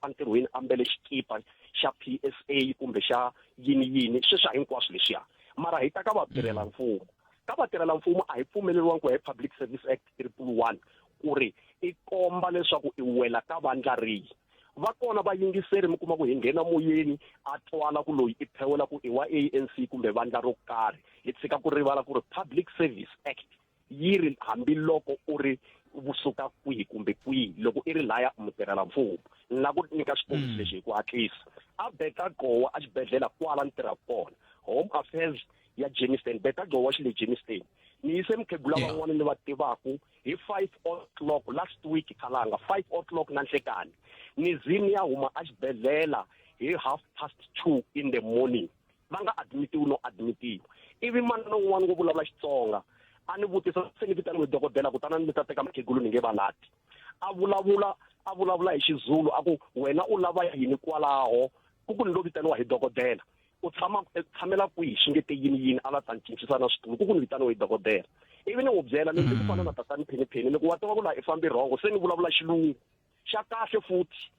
entirhweni a mbele xikipa xa PSA kumbe xa yini yini, sweswi hinkwaswo leswiya. Mara hi ta ka vatirhela mfumo. Ka vatirhela mfumo a hi pfumeleriwangi ku ya hi Public Service Act 111 ku ri i komba leswaku i wela ka vandla rihi. Va kona vayingiseri mi kuma ku hi nghena moyeni a twala ku loyi i phewela ku i wa ANC kumbe vandla ro karhi. Hi tshika ku rivala ku ri Public Service Act yi ri hambiloko u ri vusuka kwihi kumbe kwihi, loko i ri laya mutirhela mfumo. Ni lava ku nyika xikombiso lexi hi ku hatlisa. A Beta Gowa a xibedhlele kwala ni tirhaka kona, Home Affairs ya Germiston, Beta Gowa xi le Germiston. Ni yise mukhegula van'wana ni va tivaku hi 5 o'clock last week, khalanga 5 o'clock na nhlekani. Ni zi ni ya huma a xibedhlele hi half past two in the morning. Va nga admitiwi no admitiwa. Ivi manana un'wana wo vulavula Xitsonga a ni vutisa se ni vitaniwe dokodela kutani ni ta teka mukhegulu ni nge va lati. A vulavula a vulavula hi Xizulu a ku wena u lava yini kwalaho ku ku ni lo vitaniwa hi dokodela u tshama tshamela kwihi xi nge te yini yini a la ta ni cincisa na switulu ku ku ni vitaniwe hi dokodela ivi ni n'wi byela ni ku fana na tatani phenipheni ni ku wa tiva ku laha i fambi rhongo se ni vulavula xilungu xa kahle futhi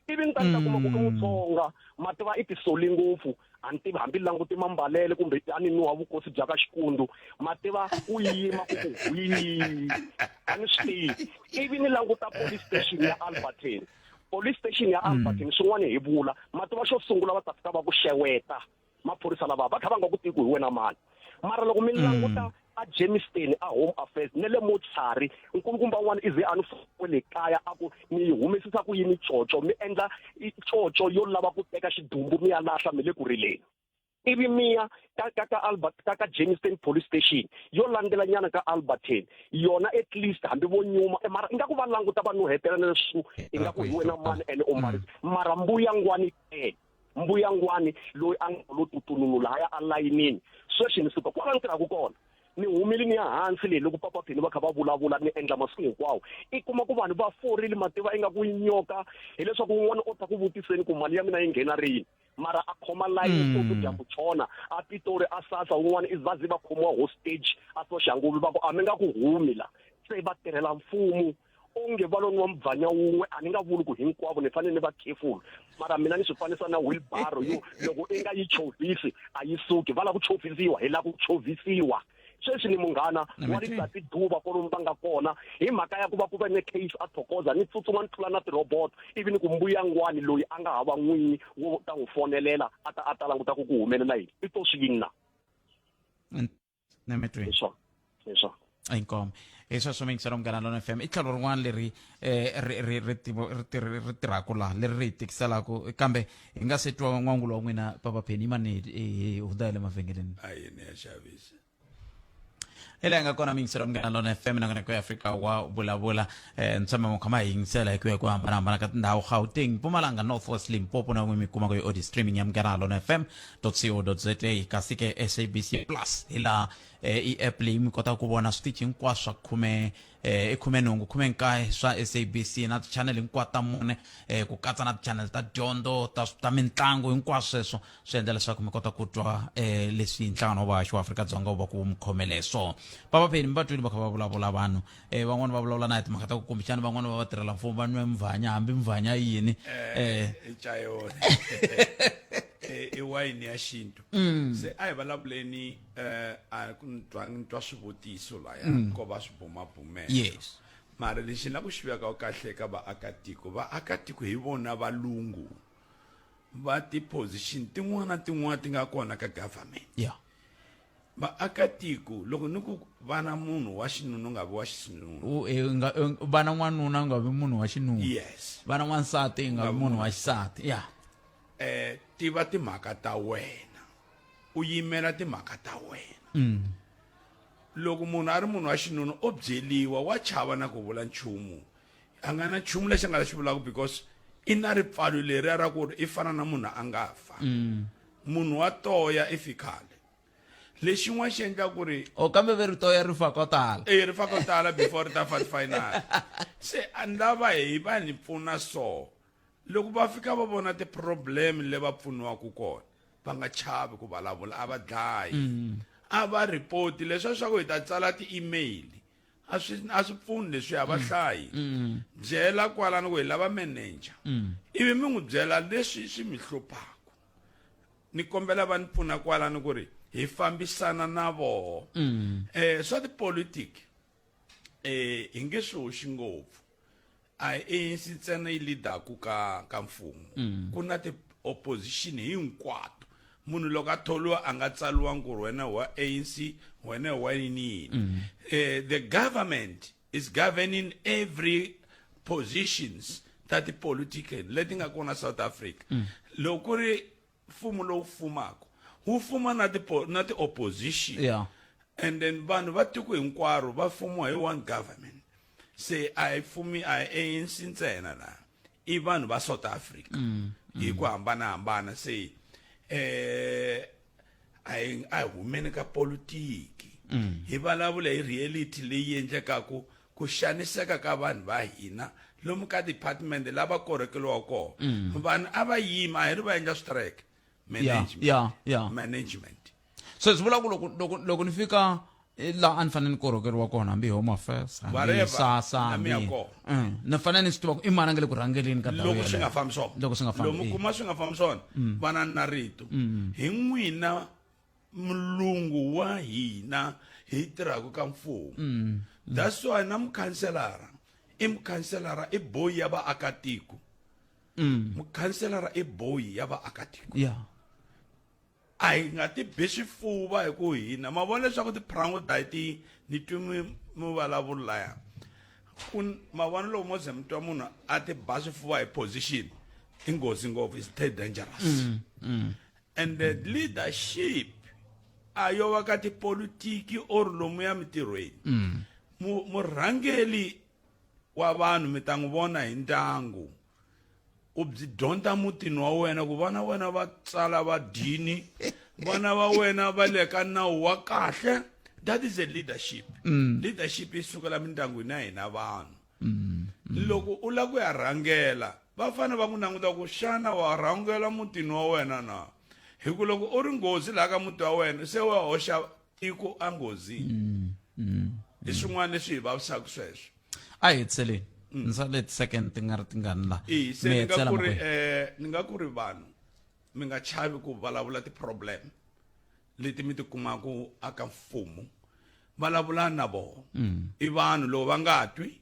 ivi ni ta ni ta kuma ku i mutsonga ma tiva i tisoli ngopfu a ni tivi hambi languti mambalele kumbe a ni nuha vukosi bya ka xikundu ma tiva ku yima ku ku hwii a ni swi tivi ivi ni languta police station ya alberton police station ya alberton swin'wana hi vula ma tiva xo sungula va ta fika va ku xeweta maphorisa lava va kha va nga ku tivi ku hi wena mani mara loko mi languta a Germiston a Home Affairs ne le Motshari nkulukumba un'wana i ze a ni le kaya a ku mi yi humesisa ku yini coco mi endla coco yo lava ku teka xidumbu mi ya lahla mi le ku rileni ivi mi ya ka ka ka Albert ka ka Germiston police station yo landzela nyana ka Alberton yona at least hambi vo nyuma eh, mara ingaku va languta va nuhetela na leswi ingaku hi wena mani ene u mbarisa mara mbuya ngwani ke mbuyangwani loyi a nga lo tutununu lahaya a layinini sweswi ni suka kwala ni tirhaka kona ni humile ni ya hansi leyi loko papa phini va kha va vulavula ni endla masiku hinkwawo i kuma ku vanhu va forile mativa ingaku yi nyoka hileswaku un'wana o ta ku vutiseni ku mali ya mina yi nghena rini mara a khoma layini mm. ku dyambu tshona a pitori a sasa un'wana i va ze va khomiwa hostage a soxanguvi va ku a mi nga ku humi la se va tirhela mfumo onge va lo nwa mubvanya wun'we a ni nga vuli ku hinkwavo ni fanele ni va careful mara mina ni swi fanisa na wheelbarrow yo loko i nga yi chovhisi a yi suki va lava ku chovhisiwa hi lava ku chovhisiwa sweswi ni munghana wa Letsatsi Duba kwalomu va nga kona hi mhaka ya ku va ku ve ne case a thokoza ni tsutsuma ni tlula na tirobot ivi ni ku mbuyangwani loyi a nga hava n'winyi wo ta n'wi fonelela a ta a ta languta ku ku humelela yini i to swi yini na nemetweni hi swona hi swona inkomo hi sweswo mingiselo munghana lona fm i tlhelo rin'wana leri eh, ri ri ri tivo- ri tirhi- ri tirhaka laha leri ri hi tikiselaka kambe hi nga se twa n'wangulo wa n'wina papa pheni yimani hi hundza hi le mavhengeleni a yini ya xavisa hi laha nga kona mingiselo munghana lona fm na kona ku afrika wa vulavula eh, ni tshama mi kha ma hi yingisela hi ku ya ku hambanahambana ka tindhawu gauteng mpumalanga north west limpopo na n'we mi kumaka hi audio streaming ya munghana lona fm co.za kasi ke sabc plus hi laha eh, i app leyi mi kotaka ku vona switichi hinkwaswo swa khume eh, i khumenhungu khumenkaye swa sabc na ti-channel hinkwato ta mune eh, ku katsa na ti-channel ta dyondzo ta, ta mitlangu hinkwaswo sweswo swi endla leswaku mi kota ku twa eh, leswi nhlangano wa vahaxi wa afrika-dzonga wu va ku mi khomele swona papa pheni mi va twile va kha va vulavula vanhu eh, van'wani va vulavula na hi timhaka ta ku kumbexana van'wani va vatirhela mfumo va nwe mvhanya hambi mvhanya yini eh, i cayona i wayini ya xintu se a hi vulavuleni um a ku ni twa ni twa swivutiso laya ko va swi bumabumela yes mara lexi ni la ku xi veka kahle eka vaakatiko vaakatiko hi vona valungu va ti-position tin'wana na tin'wana ti nga kona ka government yeah vaakatiko loko ni ku va na munhu wa xinuna u nga vi wa xinuna U- eh, u nga- u- va na n'wanuna u nga vi munhu wa xinuna yes va na n'wansati u nga vi munhu wa xisati ya eh tiva timhaka ta wena u yimela timhaka ta wena loko munhu a ri munhu wa xinuna o byeliwa wa chava na ku vula nchumu a nga na nchumu lexi a nga ta xi vulaka because i na ripfalo leriya ra ku ri i fana na munhu a nga fa munhu wa toya i fikhale lexin'wana xi endla ku ri o kambe ve ri toya ri fa ko tala e ri fa ko tala before ri ta fa final se a ni lava hi va ni pfuna so loko va fika va vona ti-problem le va pfuniwaka kona va nga chavi ku vulavula a va dlayi a va report leswiya swa ku hi ta tsala ti-email a swi a swi pfuni leswi a va hlayi byela kwalano ku hi lava manager ivi mi n'wi byela leswi swi mi hluphaka ni kombela va ni pfuna kwalano ku ri hi fambisana na voho eh swa tipolitiki eh hi nge swi hoxi ngopfu a hi ANC ntsena yi leadaku ka ka mfumo ku na ti-opposition hinkwato munhu loko a tholiwa a nga tsaliwangi ku ri wena wa ANC wena wa yini yini eh, the government is governing every positions ta ti-political leti nga kona South Africa loko ku ri mfumo lowu fumaka wu fuma na ti na ti-opposition Yeah. and then vanhu va tiko hinkwaro va fumiwa hi one government se a hi fumi a hi ANC ntsena la i vanhu va South Africa hi ku hambanahambana se eh A hi a hi humeni ka politiki. Hi vulavula hi reality leyi endlekaku ku xaniseka ka vanhu va hina lomu ka department lava korhokeliwa kona. Vanhu a va yimi a hi ri va endla strike. Management. Yeah, yeah. Management. So swi vula ku loko loko loko ni fika eh, laha a ni fanele ni korhokeriwa kona hambi hi home affairs hambi hi Whatever, sasa la mi ya hambi kona. Ni fanele ni swi tiva ku i mani a nga le ku rhangeleni ka ndhawu loko swi nga yeleyo. fambi swona Loko swi nga fambi, lomu eh. kuma swi nga fambi swona vana na rito hi n'wina mulungu wa hina hi tirhaka ka mfumo that's why na mukhanselara i mukhanselara i boyi ya vaakatiko mukhanselara i boyi ya vaakatiko yeah a hi nga ti bi swifuva hi ku hina ma vona leswaku ti-prango ti ni twi mi mi vulavula laya ku ma vona loko mo ze mi twa munhu a ti ba swifuva hi position i nghozi ngopfu is too dangerous mm, mm. and the leadership a yo va ka tipolitiki or lomuya mintirhweni mm. murhangeli wa vanhu mi ta n'wi vona hi ndyangu u byi dyondza mutini wa wena ku vana wena va tsala va dyini vana va wena va le ka nawu wa kahle that is a leadership mm. leadership yi sukela mindyangwini ya hina vanhu mm. Mm. loko u lava ku ya rhangela va fanele va ku languta ku xana wa rhangela mutini wa wena na hi ku loko u ri nghozi laha ka muti wa wena se wa hoxa tiko enghozini mm. mm. i swin'wana leswi hi vavisaka sweswo a hi hetiseleni mm. ni sale ti-second ti nga ri tingani la e se ni nga ku ri eh, ni nga ku ri vanhu mi nga chavi ku vulavula ti-problem leti mi ti kumaka aka mfumo vulavula na vona mm. i vanhu loko va nga twi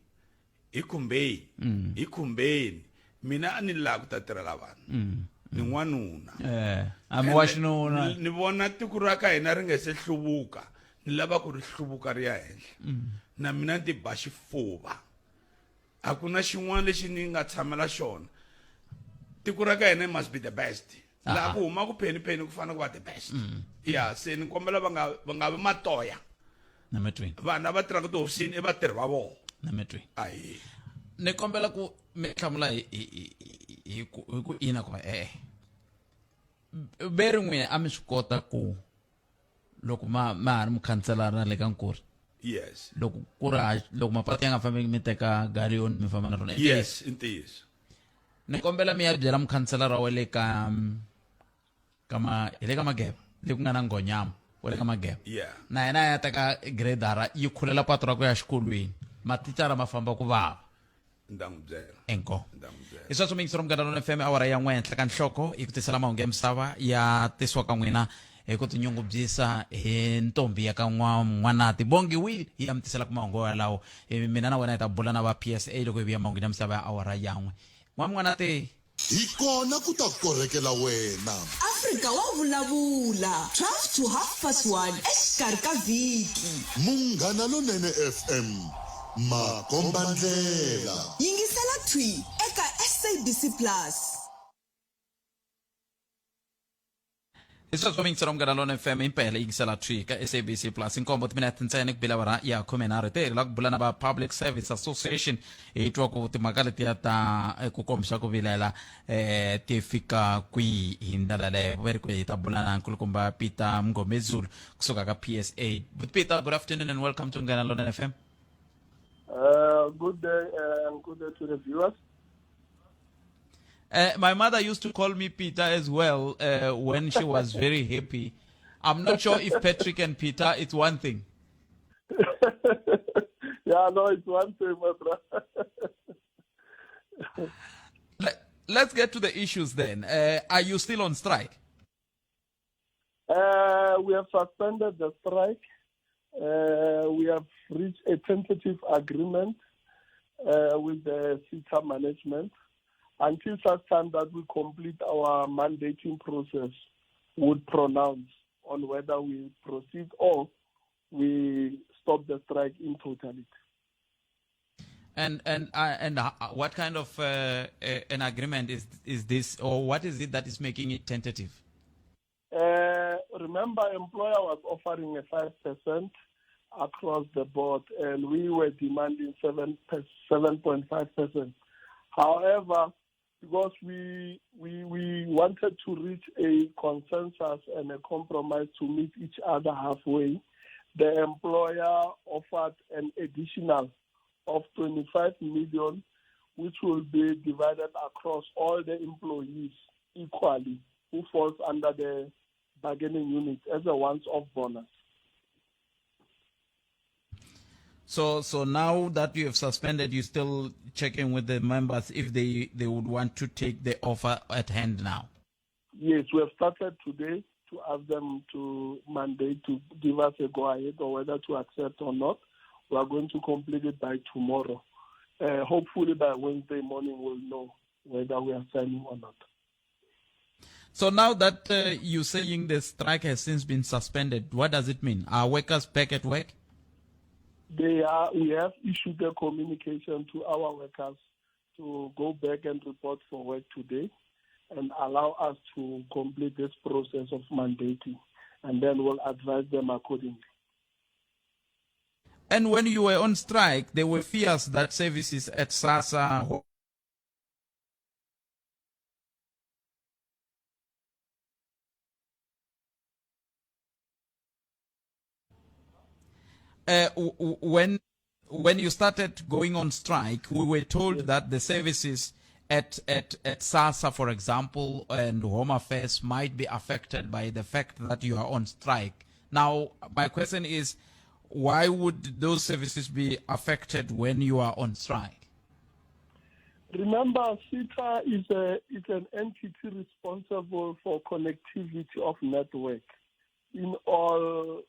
hi khumbeni mm. hi khumbeni mina a ni laha ku ta tirhela vanhu mm. ni n'wanuna eh a mi wa xinuna ni vona tiko ra ka hina ri nga se hluvuka ni lava ku ri hluvuka ri ya henhla mm. na mina ni ti ba xifuva a ku na xin'wana lexi ni nga tshamela xona tiko ra ka hina must be the best laha ku huma ku pheni pheni ku fanele ku va the best mm. ya se ni kombela va nga va nga vi matoya nametweni vanhu lava tirhaka tihofisini i vatirhi va vona nametweni ahi ni kombela ku mi hlamula hi hi hi ku hi ku ina kumbe e-e ve ri n'wina a mi swi kota ku loko ma ma ha ri mukhanselara le ka nkuri yes loko ku ri loko mapatu ya nga fambi mi teka galiyoni mi famba na rona yes i ntiyiso ni kombela mi ya byela mukhanselara wa le ka ka ma hi le ka mageba le ku nga na nghonyama wa le ka mageba yeah na yena a ya teka gradara yi khulela patu ra ku ya xikolweni mathicara ma famba ku vava ni ta n'wi byela enko ni ta n'wi byela hi sweswo miyingisero munghana lona fm awara ya n'we henhla ka nhloko yi ku tisela mahungu ya misava ya tisiwa ka n'wina hi ku tinyungubyisa hi ntombi ya ka n'wanati bongi will yi ya mi tiselaka mahungu yalawo mina na wena hi ta bula na va psa loko hi vuya mahungu ya misava ya awara ya n'we n'wam'wanati Hi kona ku ta korhekela wena. Afrika wa vulavula, 12 to half past 1 exikarhi ka vhiki. Munghana Lonene FM, makombandlela. Yingisela thwi eka SABC Plus. Hi sweswo miyingiselo munghana lona fm impela yingisela thwi ka sabc plus nkombo timinete ntsena ku bila awara ya khumenharhu hi te la ku bula na va public service association hi twa ku timhaka letiya ta eh, ku kombisa ku vilela eh ti fika kwihi hi ndlela leyo ve ri ku hi ta bula na nkulukumba peter mngomezulu kusuka ka psa peter good afternoon and welcome to munghana lona fm Good day and good day to the viewers. My mother used to call me Peter as well when she was very happy. I'm not sure if Patrick and Peter, it's one thing. Yeah, no, it's one thing, my brother. Let's get to the issues then. Are you still on strike? We have suspended the strike. We have reached a tentative agreement with the SETA management. Until such time that we complete our mandating process, would pronounce on whether we proceed or we stop the strike in totality. And and and what kind of an agreement is is this, or what is it that is making it tentative? Remember, employer was offering a 5% across the board, and we were demanding 7.5%. However, Because we, we, we wanted to reach a consensus and a compromise to meet each other halfway, the employer offered an additional of 25 million, which will be divided across all the employees equally who falls under the bargaining unit as a once-off bonus. So, so now that you have suspended, you still checking with the members if they, they would want to take the offer at hand now? Yes, we have started today to ask them to mandate to give us a go-ahead or whether to accept or not. We are going to complete it by tomorrow. Uh, hopefully by Wednesday morning we'll know whether we are signing or not. So now that uh, you're saying the strike has since been suspended, what does it mean? Are workers back at work? They are, we have issued a communication to our workers to go back and report for work today and allow us to complete this process of mandating, and then we'll advise them accordingly. And when you were on strike, there were fears that services at SASSA Uh, when when you started going on strike, we were told yes. that the services at, at, at SASSA, for example, and Home Affairs might be affected by the fact that you are on strike. Now, my question is, why would those services be affected when you are on strike? Remember, SITA is, a, is an entity responsible for connectivity of network in all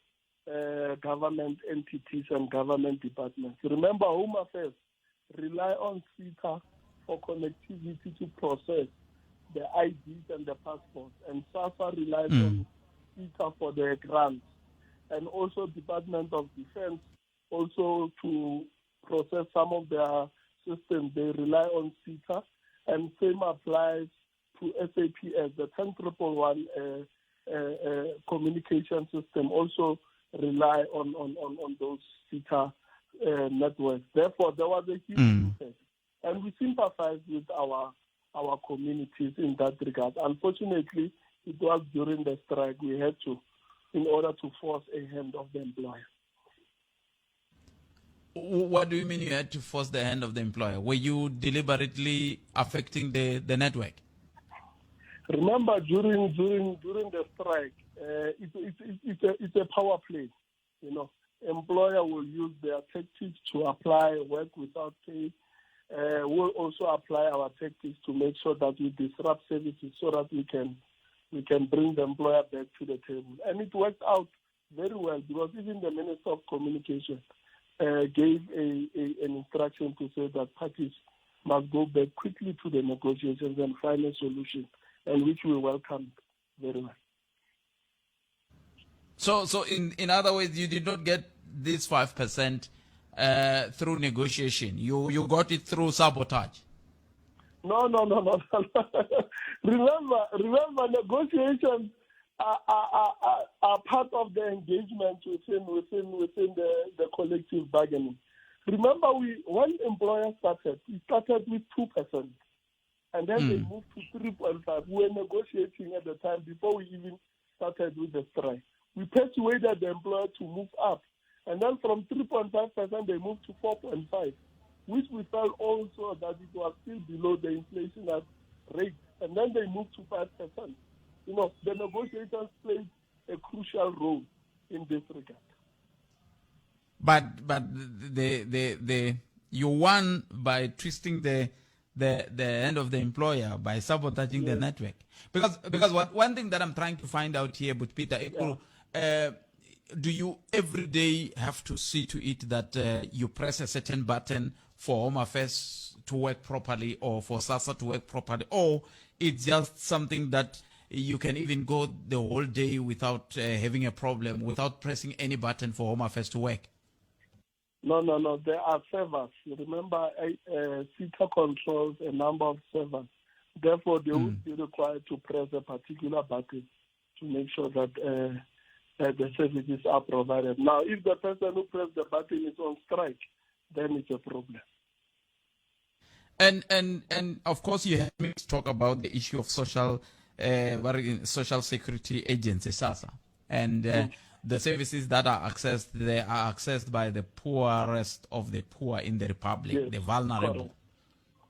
uh, government entities and government departments. Remember, Home Affairs rely on SITA for connectivity to process the IDs and the passports, and SASSA relies mm. on SITA for their grants, and also Department of Defense also to process some of their systems. They rely on SITA, and same applies to SAPS, the 10111 uh, uh, uh, communication system also rely on, on, on, on those SITA uh, networks. Therefore, there was a huge mm. impact. And we sympathize with our, our communities in that regard. Unfortunately, it was during the strike we had to, in order to force a hand of the employer. What do you mean you had to force the hand of the employer? Were you deliberately affecting the, the network? Remember, during during during the strike, uh, it, it, it, it's, a, it's a power play. You know, employer will use their tactics to apply work without pay. Uh, we'll also apply our tactics to make sure that we disrupt services so that we can we can bring the employer back to the table. And it worked out very well because even the Minister of Communication uh, gave a, a, an instruction to say that parties must go back quickly to the negotiations and find a solution, and which we welcomed very much. So, so in, in other words, you did not get this 5% uh, through negotiation. You, you got it through sabotage. No, no, no, no. remember, remember, negotiations are, are, are, are part of the engagement within, within, within the, the collective bargaining. Remember, we when employer started, it started with 2%. And then mm. they moved to 3.5. We were negotiating at the time before we even started with the strike. We persuaded the employer to move up. And then from 3.5%, they moved to 4.5, which we felt also that it was still below the inflation rate. And then they moved to 5%. You know, the negotiators played a crucial role in this regard. But but the the the you won by twisting the the the end of the employer by sabotaging yes. the network. Because because what, one thing that I'm trying to find out here, but Peter, yeah. uh, do you every day have to see to it that uh, you press a certain button for Home Affairs to work properly or for SASSA to work properly, or it's just something that you can even go the whole day without uh, having a problem, without pressing any button for Home Affairs to work? No, no, no. There are servers. Remember, uh, SITA controls a number of servers. Therefore, they mm. would be required to press a particular button to make sure that uh, uh, the services are provided. Now, if the person who pressed the button is on strike, then it's a problem. And and and of course you have me talk about the issue of social uh, social security agency SASSA and uh, mm. the services that are accessed they are accessed by the poorest of the poor in the republic, yes. the vulnerable.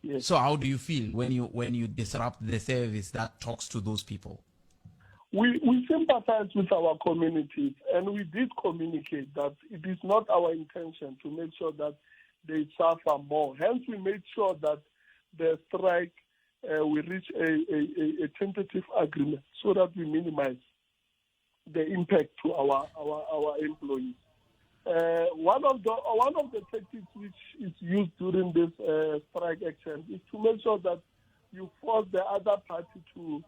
Yes. So how do you feel when you when you disrupt the service that talks to those people? We, we sympathize with our communities and we did communicate that it is not our intention to make sure that they suffer more. Hence, we made sure that the strike, uh, we reach a, a, a tentative agreement so that we minimize the impact to our, our, our employees. Uh, one of the uh, one of the tactics which is used during this uh, strike action is to make sure that you force the other party to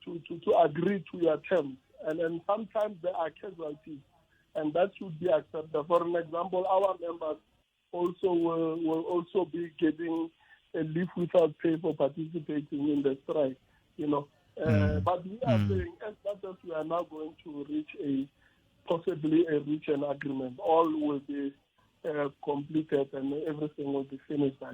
to, to, to agree to your terms, and then sometimes there are casualties, and that should be accepted. For an example, our members also will, will also be getting a leave without pay for participating in the strike. You know, mm. But we are mm. saying as much as we are now going to reach a possibly a reach an agreement, all will be uh, completed and everything will be finished by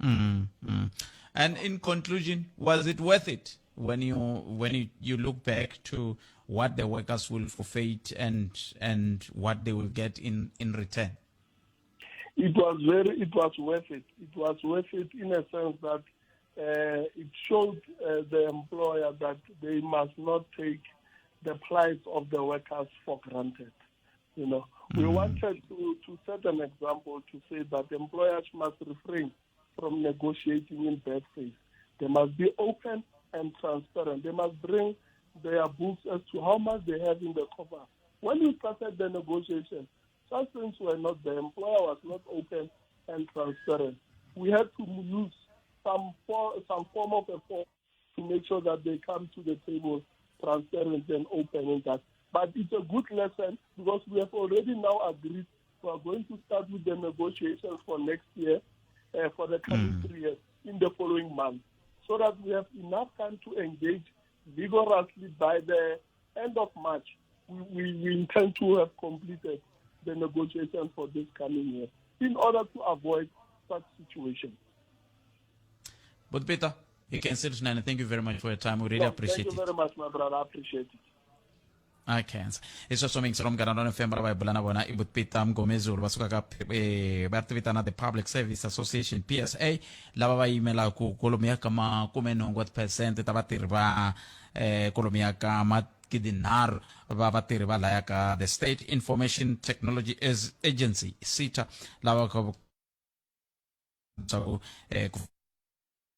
then. Mm, mm. And in conclusion, was it worth it when you when you, you look back to what the workers will forfeit and and what they will get in in return? It was very it was worth it. It was worth it in a sense that uh, it showed uh, the employer that they must not take the plight of the workers for granted. You know, mm. we wanted to, to set an example to say that employers must refrain from negotiating in bad faith. They must be open and transparent. They must bring their books as to how much they have in the cover. When we started the negotiation, such things were not the employer was not open and transparent. We had to use some, for, some form of a form to make sure that they come to the table transparent and open in that. But it's a good lesson because we have already now agreed we are going to start with the negotiations for next year, uh, for the coming mm. three years, in the following month, so that we have enough time to engage vigorously by the end of March. We, we, we intend to have completed the negotiations for this coming year in order to avoid such situations. But Peter, you can say thank you very much for your time. We really no, appreciate it. Thank you very much, my brother. I appreciate it. I can't hi sweswo mingisi ra munghana lona fm ra va hi bula na vona i butpita mngomezulu va suka ka eh, va ti vitana the public service association psa lava va yimelaka kolomu ka makumenhungu wa tiphesente ta vatirhi va eh, kolomu ya ka magidinharhu va vatirhi va laya ka the state information technology agency sita lava leswaku eh, ku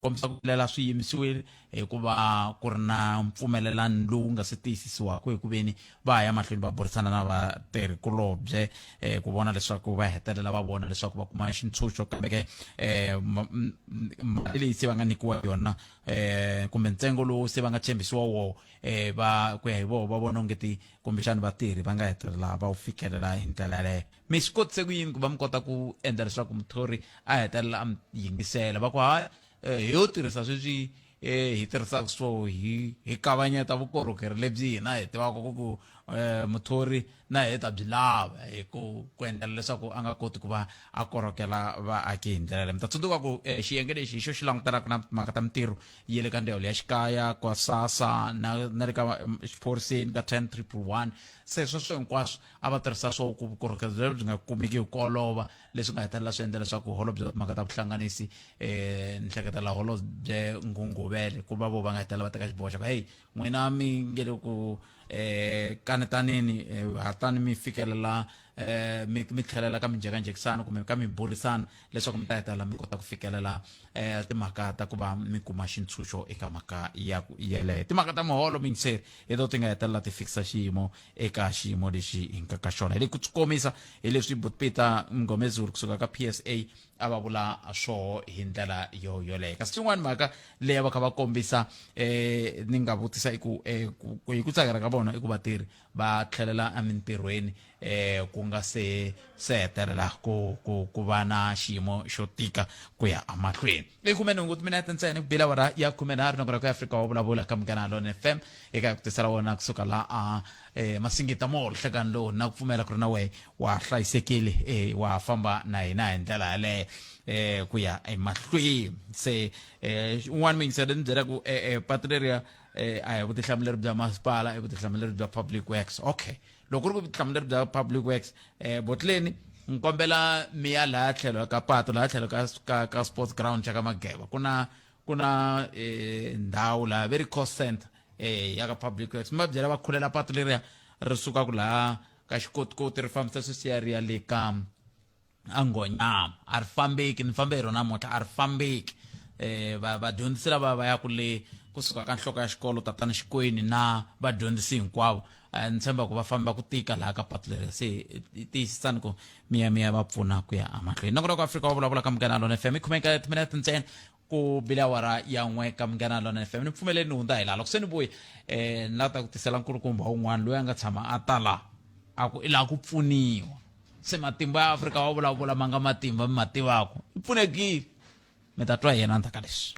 kombisa ku lela swi yimisiwile hikuva ku ri na mpfumelelano lowu nga se tiyisisiwaka hi ku veni va ya mahlweni va burisana na vatirhikulobye eh, ku vona leswaku va hetelela va vona leswaku va kuma xintshunxo kambe ke eh, mali leyi se va nga nyikiwa yona eh, kumbe ntsengo lowu se va nga tshembisiwa woho eh, va ku ya hi voho va vona ongeti kumbexani vatirhi va nga hetelela va wu fikelela hi ndlela yaleyo mi swi kotise ku yini ku va mi kota ku endla leswaku muthori a hetelela a mi yingisela va ku ha eh, hi yo tirhisa sweswi eh, hi tirhisaka swo hi hi kavanyeta vukorhokeri lebyi hina hi tivaka ku ku eh, muthori na hi ta byi lava hi ku ku endlela leswaku a nga koti ku va a korhokela vaaki hi ndlela leyi mi ta tsundzuka ku eh, xiyenge lexi hi xo xi langutelaka na timhaka ta mintirho ya le ka ndzawulo ya xikaya kwa sasa na na le ka xiphoriseni ka 10 triple 1 se sweswo hinkwaswo a va tirhisa swo ku vukorhokeri byebyo byi nga kumeki hi ku olova leswi nga hetelela swi endla leswaku holobye wa timhaka ta vuhlanganisi um ni hleketela holobye nghunguvele ku va vo va nga hetelela va teka xiboho xa ku heyi n'wina mi nge le ku um kanetanini hatani mi fikelela um mi mi tlhelela ka minjhekanjhekisano kumbe ka miburisano leswaku mi ta hetelela mi kota ku fikelela um timhaka ta ku va mi kuma xintshunxo eka mhaka ya yeleyo timhaka ta muholo miyingiseri hi to ti nga hetelela ti fikisa xiyimo eka xiyimo lexi hi nga ka xona hi le ku komisa hi leswi butpeter mngomezulu kusuka ka psa a va vula swoho hi ndlela yo yoleyo kasi xin'wana mhaka leyi a va kha va kombisa eh ni nga vutisa i ku eh, hi ku tsakela ka vona i ku vatirhi va tlhelela emintirhweni eh ku nga se se hetelela ku ku ku va na xiyimo xo tika ku ya emahlweni. I 18 timinete ntsena ku bile awara ya 13 nongonoko ya Afrika wa vulavula ka Munghana Lonene FM eka ku tisela wona kusuka la a eh, Masingita Mall nhlekani lowu na ku pfumela ku ri na wehe wa hlayisekile eh, wa famba na hina hi ndlela yaleyo eh, ku ya emahlweni. Se eh, un'wana muyingiseri ni byela ku eh, eh, patu leriya eh, a hi vutihlamuleri bya masipala, i vutihlamuleri bya public works. Okay, loko ku ri vutihlamuleri bya public works, eh, botleni ni kombela mi ya laha tlhelo ka patu, laha tlhelo ka, ka, ka sports ground xa ka Mageba, ku na ku na eh, ndhawu laha ve ri cost center eh, ya ka public works. Mi va byela va khulela patu leriya ri sukaka laha ka xikotikoti ri fambisa swesiya ri ya le ka Angonyama. A ri fambeki, ni fambe hi rona namuntlha, a ri fambeki. Eh, va vadyondzisi lava va ya ku le kusuka ka nhloko ya xikolo tatana Xikweni na vadyondzisi hinkwavo, eh, ni tshemba ku va famba ku tika laha ka patu leri. Se tiyisisani ku mi ya mi ya va pfuna ku ya emahlweni. Nongonoko Afrika wa vulavula ka Munghana Lonene FM i khumeka timinete ntsena ku bile awara ya n'we ka Munghana Lonene FM. Ni pfumeleni ni hundza hi laha, loko se ni vuya eh, ni lava ta ku tisela nkulukumba wun'wana loyi a nga tshama a ta laha a ku i lava ku pfuniwa. Se matimba ya Afrika wa vulavula ma nga matimba mi ma tivaka, i pfunekile, mi ta twa hi yena ndzhaku ka leswi.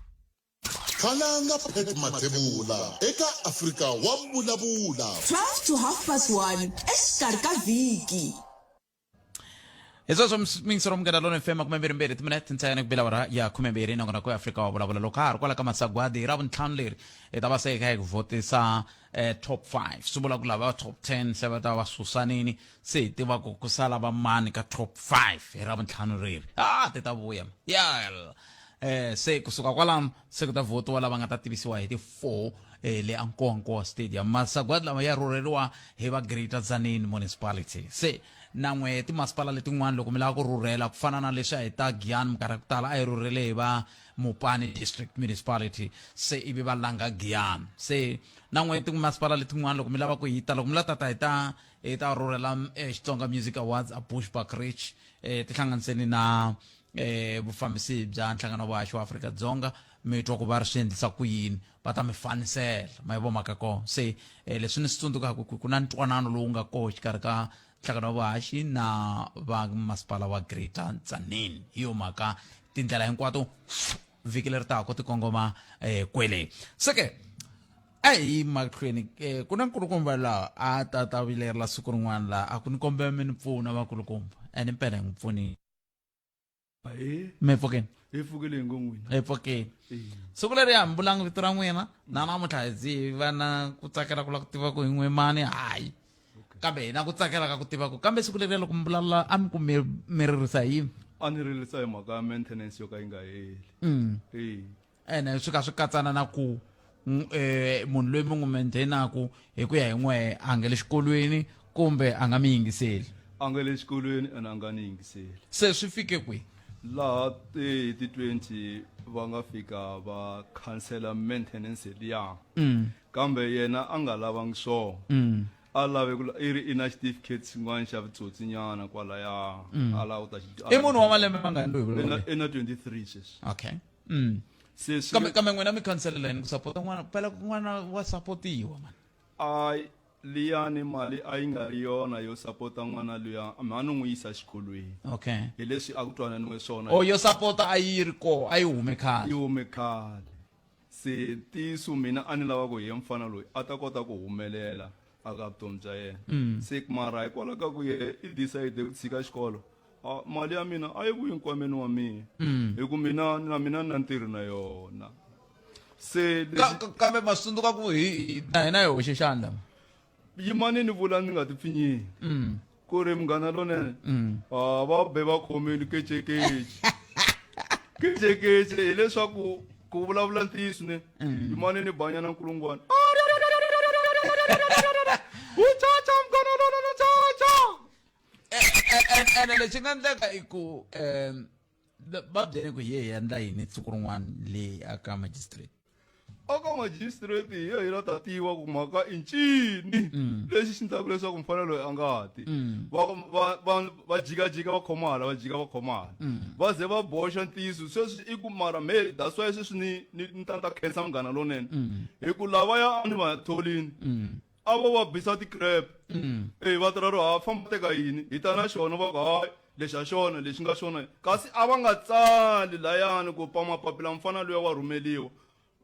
Khalanga Pat Mathebula eka Afrika wa Vulavula. 12 to half past 1 exikarhi ka vhiki. Hi sweswo miyingisero Munghana Lonene FM 22 timinete ntsena ku bela awara ya 12 nongonoko ya Afrika wa vulavula. Loko ka ha ri kwala ka masagwadi hi Ravuntlhanu leri hi ta va se hi kha hi ku vhotisa eh, top 5, swi vula ku lava top 10 se va ta va susanini, se hi tiva ku ku sala va mani ka top 5 hi Ravuntlhanu reri. Ah, ti ta vuya ya eh, se kusuka kwalano se ku ta vhotiwa lava nga ta tivisiwa hi ti 4 eh, le Ankoankoa Stadium. Masagwadi lama ya rhurheriwa hi va Greater Tzaneen Municipality. Se na n'we timasipala letin'wana loko mi lava ku rhurhela ku fana na leswi a hi ta Giyani, minkarhi ya ku tala a yi rhurhele hi va Mopani District Municipality, se ivi va langa Giyani. Se na n'we timasipala letin'wana loko mi lava ku hita, loko mi la tata hi ta hi ta rhurhela eh, Xitsonga Music Awards a Bushbuckridge, eh, tihlanganiseni na eh, vufambisi bya nhlangano wa vahaxi wa Afrika Dzonga, mi twa ku va ri swi endlisa ku yini, va ta mi fanisela ma yi vo mhaka kona. Se eh, leswi ni swi tsundzukaka ku ku na ntwanano lowu nga koho xikarhi ka nhlangano wa vahaxi na va masipala wa Greater Tzaneen, hi yo mhaka tindlela hinkwato vhiki leri taka ti kongoma eh, kwele. Se ke a hi mahlweni eh, ku na nkulukumba laha a ta ta vilerela siku rin'wana laha a ku ni kombela mi ni pfuna vakulukumba, ene mpela hi n'wi pfunile. Ahee. Mi pfukeni? Hi pfukile hi ngo n'wina. Hi pfukile. Siku leri a mi vulanga vito ra n'wina na namuntlha hi zi va na ku tsakela ku lava ku tiva ku hi n'we mani, hayi, kambe hi na ku tsakela ka ku tiva ku kambe siku leriya loko mi vulavula a mi ku mi mi ririsa hi yini? A ni ririsa hi mhaka ya maintenance yo ka yi nga heli. E. Ene swi ka swi katsana na ku eh, munhu loyi mi n'wi maintainaku hi ku ya hi n'we a nga le xikolweni kumbe a nga mi yingiseli. A nga le xikolweni ene a nga ni yingiseli. Se swi fike kwihi? Laha hi ti 20 va nga fika va khansela maintenance liya. Kambe yena a nga lavangi swona. A lave ku i ri i na xitifiketi xin'wana xa vutsotsi nyana kwalaya. A lava ku ta xi I munhu wa malembe mangani loyi vulavula? I na 23 sweswi. Okay. Se swi Kambe kambe n'wina mi khanselela yini ku sapota n'wana? Phela n'wana wa sapotiwa man. A liyani mali a yi nga ri yona yo sapota n'wana luya, a ni n'wi yisa xikolweni. Okay. Hi leswi a ku twananiwe swona. Oh, yo sapota a yi ri koho, a yi hume khale. Yi hume khale. Se ntiyiso mina a ni lava ku hi mfana loyi a ta kota ku humelela aka vutomi bya yena. Se mara hikwalaho ka ku yehe i decide ku tshika xikolo, a mali ya mina a yi vuyi nkwameni wa mina. Hi ku mina na mina ni na ntirho na yona. Se leswi Kambe ma swi tsundzuka ku hi na hina hi hoxe xandla. Yimani ni vula ni nga ti pfinyingi. Ku ri munghana lonene. A va be va khomile kecekece. Kecekece hileswaku ku vulavula ntiyiso ne. Yimani ni banyana nkulungwana. Uchacha munghana lonene chacha. Ene lexi nga endleka i ku um va byele ku hi ye hi endla yini siku rin'wana le aka magistrate. Aka magistrate hi ye hi la ta tiva ku mhaka i ncini lexi xi endlaka leswaku mfana loyi a nga ti. Va va va va jikajika va khoma hala va jika va khoma hala. Va ze va boxa ntiyiso sweswi i ku mara me that's why sweswi ni ni ni ta ni ta khensa munghana lonene. Hi ku lavaya a ni va tholini. A vo va bisa ti-crap e va tirha ro ha famba teka yini hi ta na xona va ku hayi lexi a xona lexi nga xona kasi a va nga tsali layani ku pa mapapila mfana luya wa rhumeliwa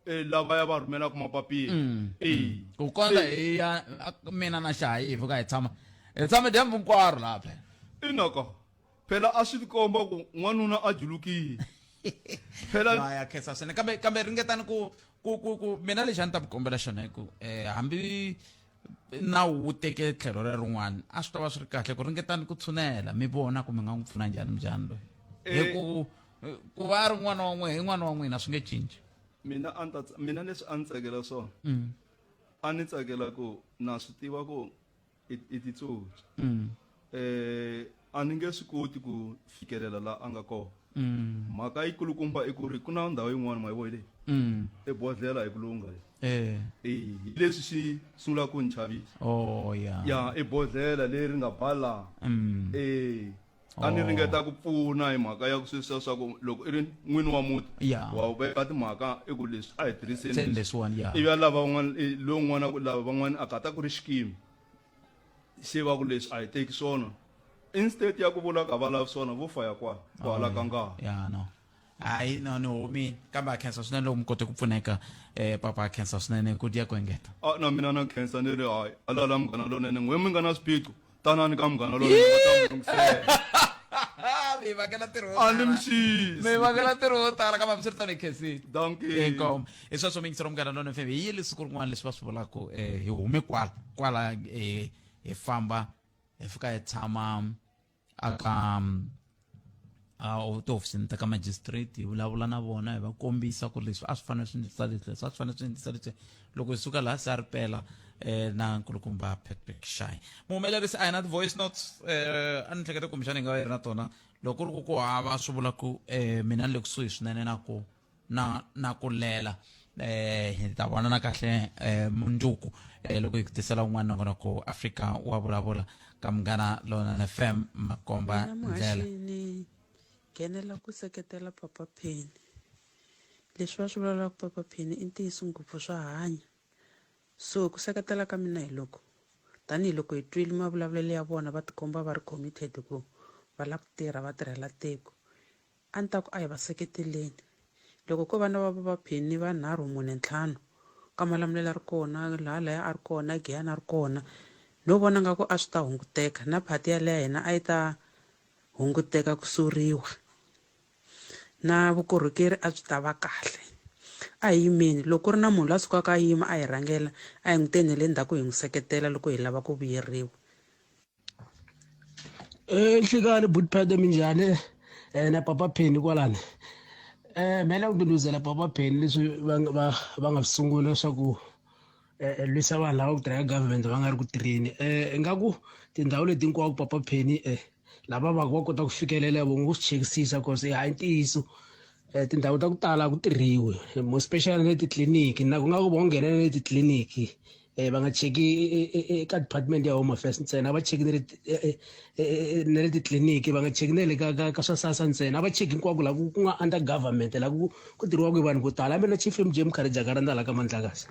e lava ya va rhumelaka mapapila e Ku kondza hi ya mina na xayi hi fika hi tshama hi tshame dyambu hinkwaro laha phela. Inaka phela a swi tikomba ku n'wanuna a julukile phela. No, ya khensa swinene, kambe kambe ringetani ku ku ku ku mina lexi a ni ta mi kombela xona i ku hambi nawu wu teke tlhelo ra rin'wana, a swi ta va swi ri kahle ku ringetani ku tshunela mi vona ku mi nga n'wi pfuna njhani mujhani loyi, hi ku ku va a ri n'wana wa n'wina hi n'wana wa n'wina, swi nge cinci. Mina a ni ta mina leswi a ni tsakela swona, a ni tsakela ku na swi tiva ku i titsotsi, a ni nge swi koti ku fikelela la a nga kona. Mhaka yi kulukumba i ku ri ku na ndhawu yin'wana ma yi vo leyi i bodlhela hi ku lungha leyi. E hi leswi swi sungula ku ni chavisa. Oh ya. Ya, i bodlhela leri nga ba laha. E a ni ringeta ku pfuna hi mhaka ya ku sweswiya swa ku loko i ri n'wini wa muti wa veka timhaka i ku leswi a hi tirhiseni leswiwani ya. Ivi a lava van'wana lowun'wana ku lava van'wana a kata ku ri xikimi se va ku leswi a hi teki swona, instead ya ku vula ku a va lavi swona vo faya kwala ku hala ka ngati. Ya, no, hayi, no, ni humile, kambe a khensa swinene loko mi kote ku pfuneka. Papa, a khensa swinene ku dya ku engeta. A na mina na khensa, ni ri hayi, alala Munghana Lonene, n'we mi nga na swiphiqo tanani ka Munghana Lonene, va ta mi lunghisela. Mi vangela ntirho wo A ni tala. mixisi. Mi vangela ntirho wo tala, kambe hambiswiritano hi khensile. Dankie. Inkomu. Hi sweswo miyingiselo Munghana Lonene FM, hi yile siku rin'wana leswi va swi vulaka hi hume kwala kwala, hi famba hi fika hi tshama aka a tihofisini ta ka magistrate, hi vulavula na vona, hi va kombisa ku leswi a swi fanele swi endlisa leswi, leswi a swi fanele swi endlisa leswi. Loko hi suka laha se a ri pela na nkulukumba Patrick Shai muhumelerisi. A hi na ti-voice notes, a ni hleketa kumbexana hi nga va yi ri na tona. Loko ku ri ku ku hava, swi vula ku mina ni le kusuhi swinene na ku na na ku lela. Hi ta vonana kahle mundzuku loko hi ku tisela un'wana nongonoko Afrika wa vulavula ka Munghana Lonene FM, makomba Mina ndlela. Muhaxi ni nghenela ku seketela Papa Penny. Leswi va swi vulavulaka Papa Penny i ntiyiso ngopfu, swa hanya. So ku seketela ka mina hi loko tanihiloko hi twile mavulavulelo ya vona va tikomba va ri committed ku va lava ku tirha va tirhela tiko. A ni ta ku a hi va seketeleni. Loko ko va na va va Penny va nharhu mune ntlhanu, ka Malamulele a ri kona, Lhalaya a ri kona, Giyani a ri kona, no vona nga ku a swi ta hunguteka na party yaleyo ya hina a yi ta hunguteka ku soriwa. Na vukorhokeri a byi ta va kahle. A hi yimeni, loko ku ri na munhu loyi a sukaka a yima a hi rhangela, a hi n'wi teni hi le ndzhaku hi n'wi seketela loko hi lava ku vuyeriwa. Nhlikani butphede, minjhani? Na Papa Penny kwalani. Me la ku ndhundhuzela Papa Penny leswi va va va nga swi sungula leswaku lwisa vanhu lava ku tirha ka government va nga ri ku tirheni. Ingaku tindhawu leti hinkwaku Papa Penny lava va va kota ku fikelela vo ngo swi chekisisa, cause hayi ntiyiso tindhawu ta ku tala a ku tirhiwi, more especially na le titliliniki, na ku nga ku vo nghenela na le titliliniki. Va nga cheki eka department ya home affairs ntsena, a va cheki na le na le titliliniki, va nga cheki na le ka ka ka swa SASSA ntsena, a va cheki hinkwako laha ku nga under government, laha ku tirhiwaka hi vanhu vo tala. Mina Chief MJ Mkhari Jakaranda laha ka Mandlakazi.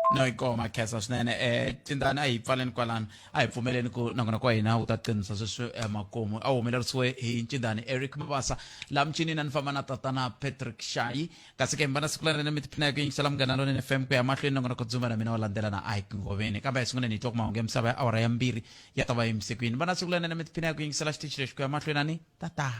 No, yi koma khensa swinene. Tindani, a hi pfaleni kwalano, a hi pfumeleni ku nongonoko wa hina wu ta qinisa sweswi makumu. A wu humelerisiwe hi Ncindani Eric Mabasa, laha michinini a ni famba na tatana Patrick Shayi. Kasi ke mi va na siku lerinene, mi tiphina hi ku yingisela Munghana Lonene FM ku ya mahlweni. Nongonoko dzumba na mina wa landzela na Ike Ngoveni, kambe a hi sunguleni hi twa ku mahungu ya misava ya awara ya 2 ya ta va yimise kwini. Va na siku lerinene, mi tiphina hi ku yingisela xitichi lexi ku ya mahlweni. Ani tata.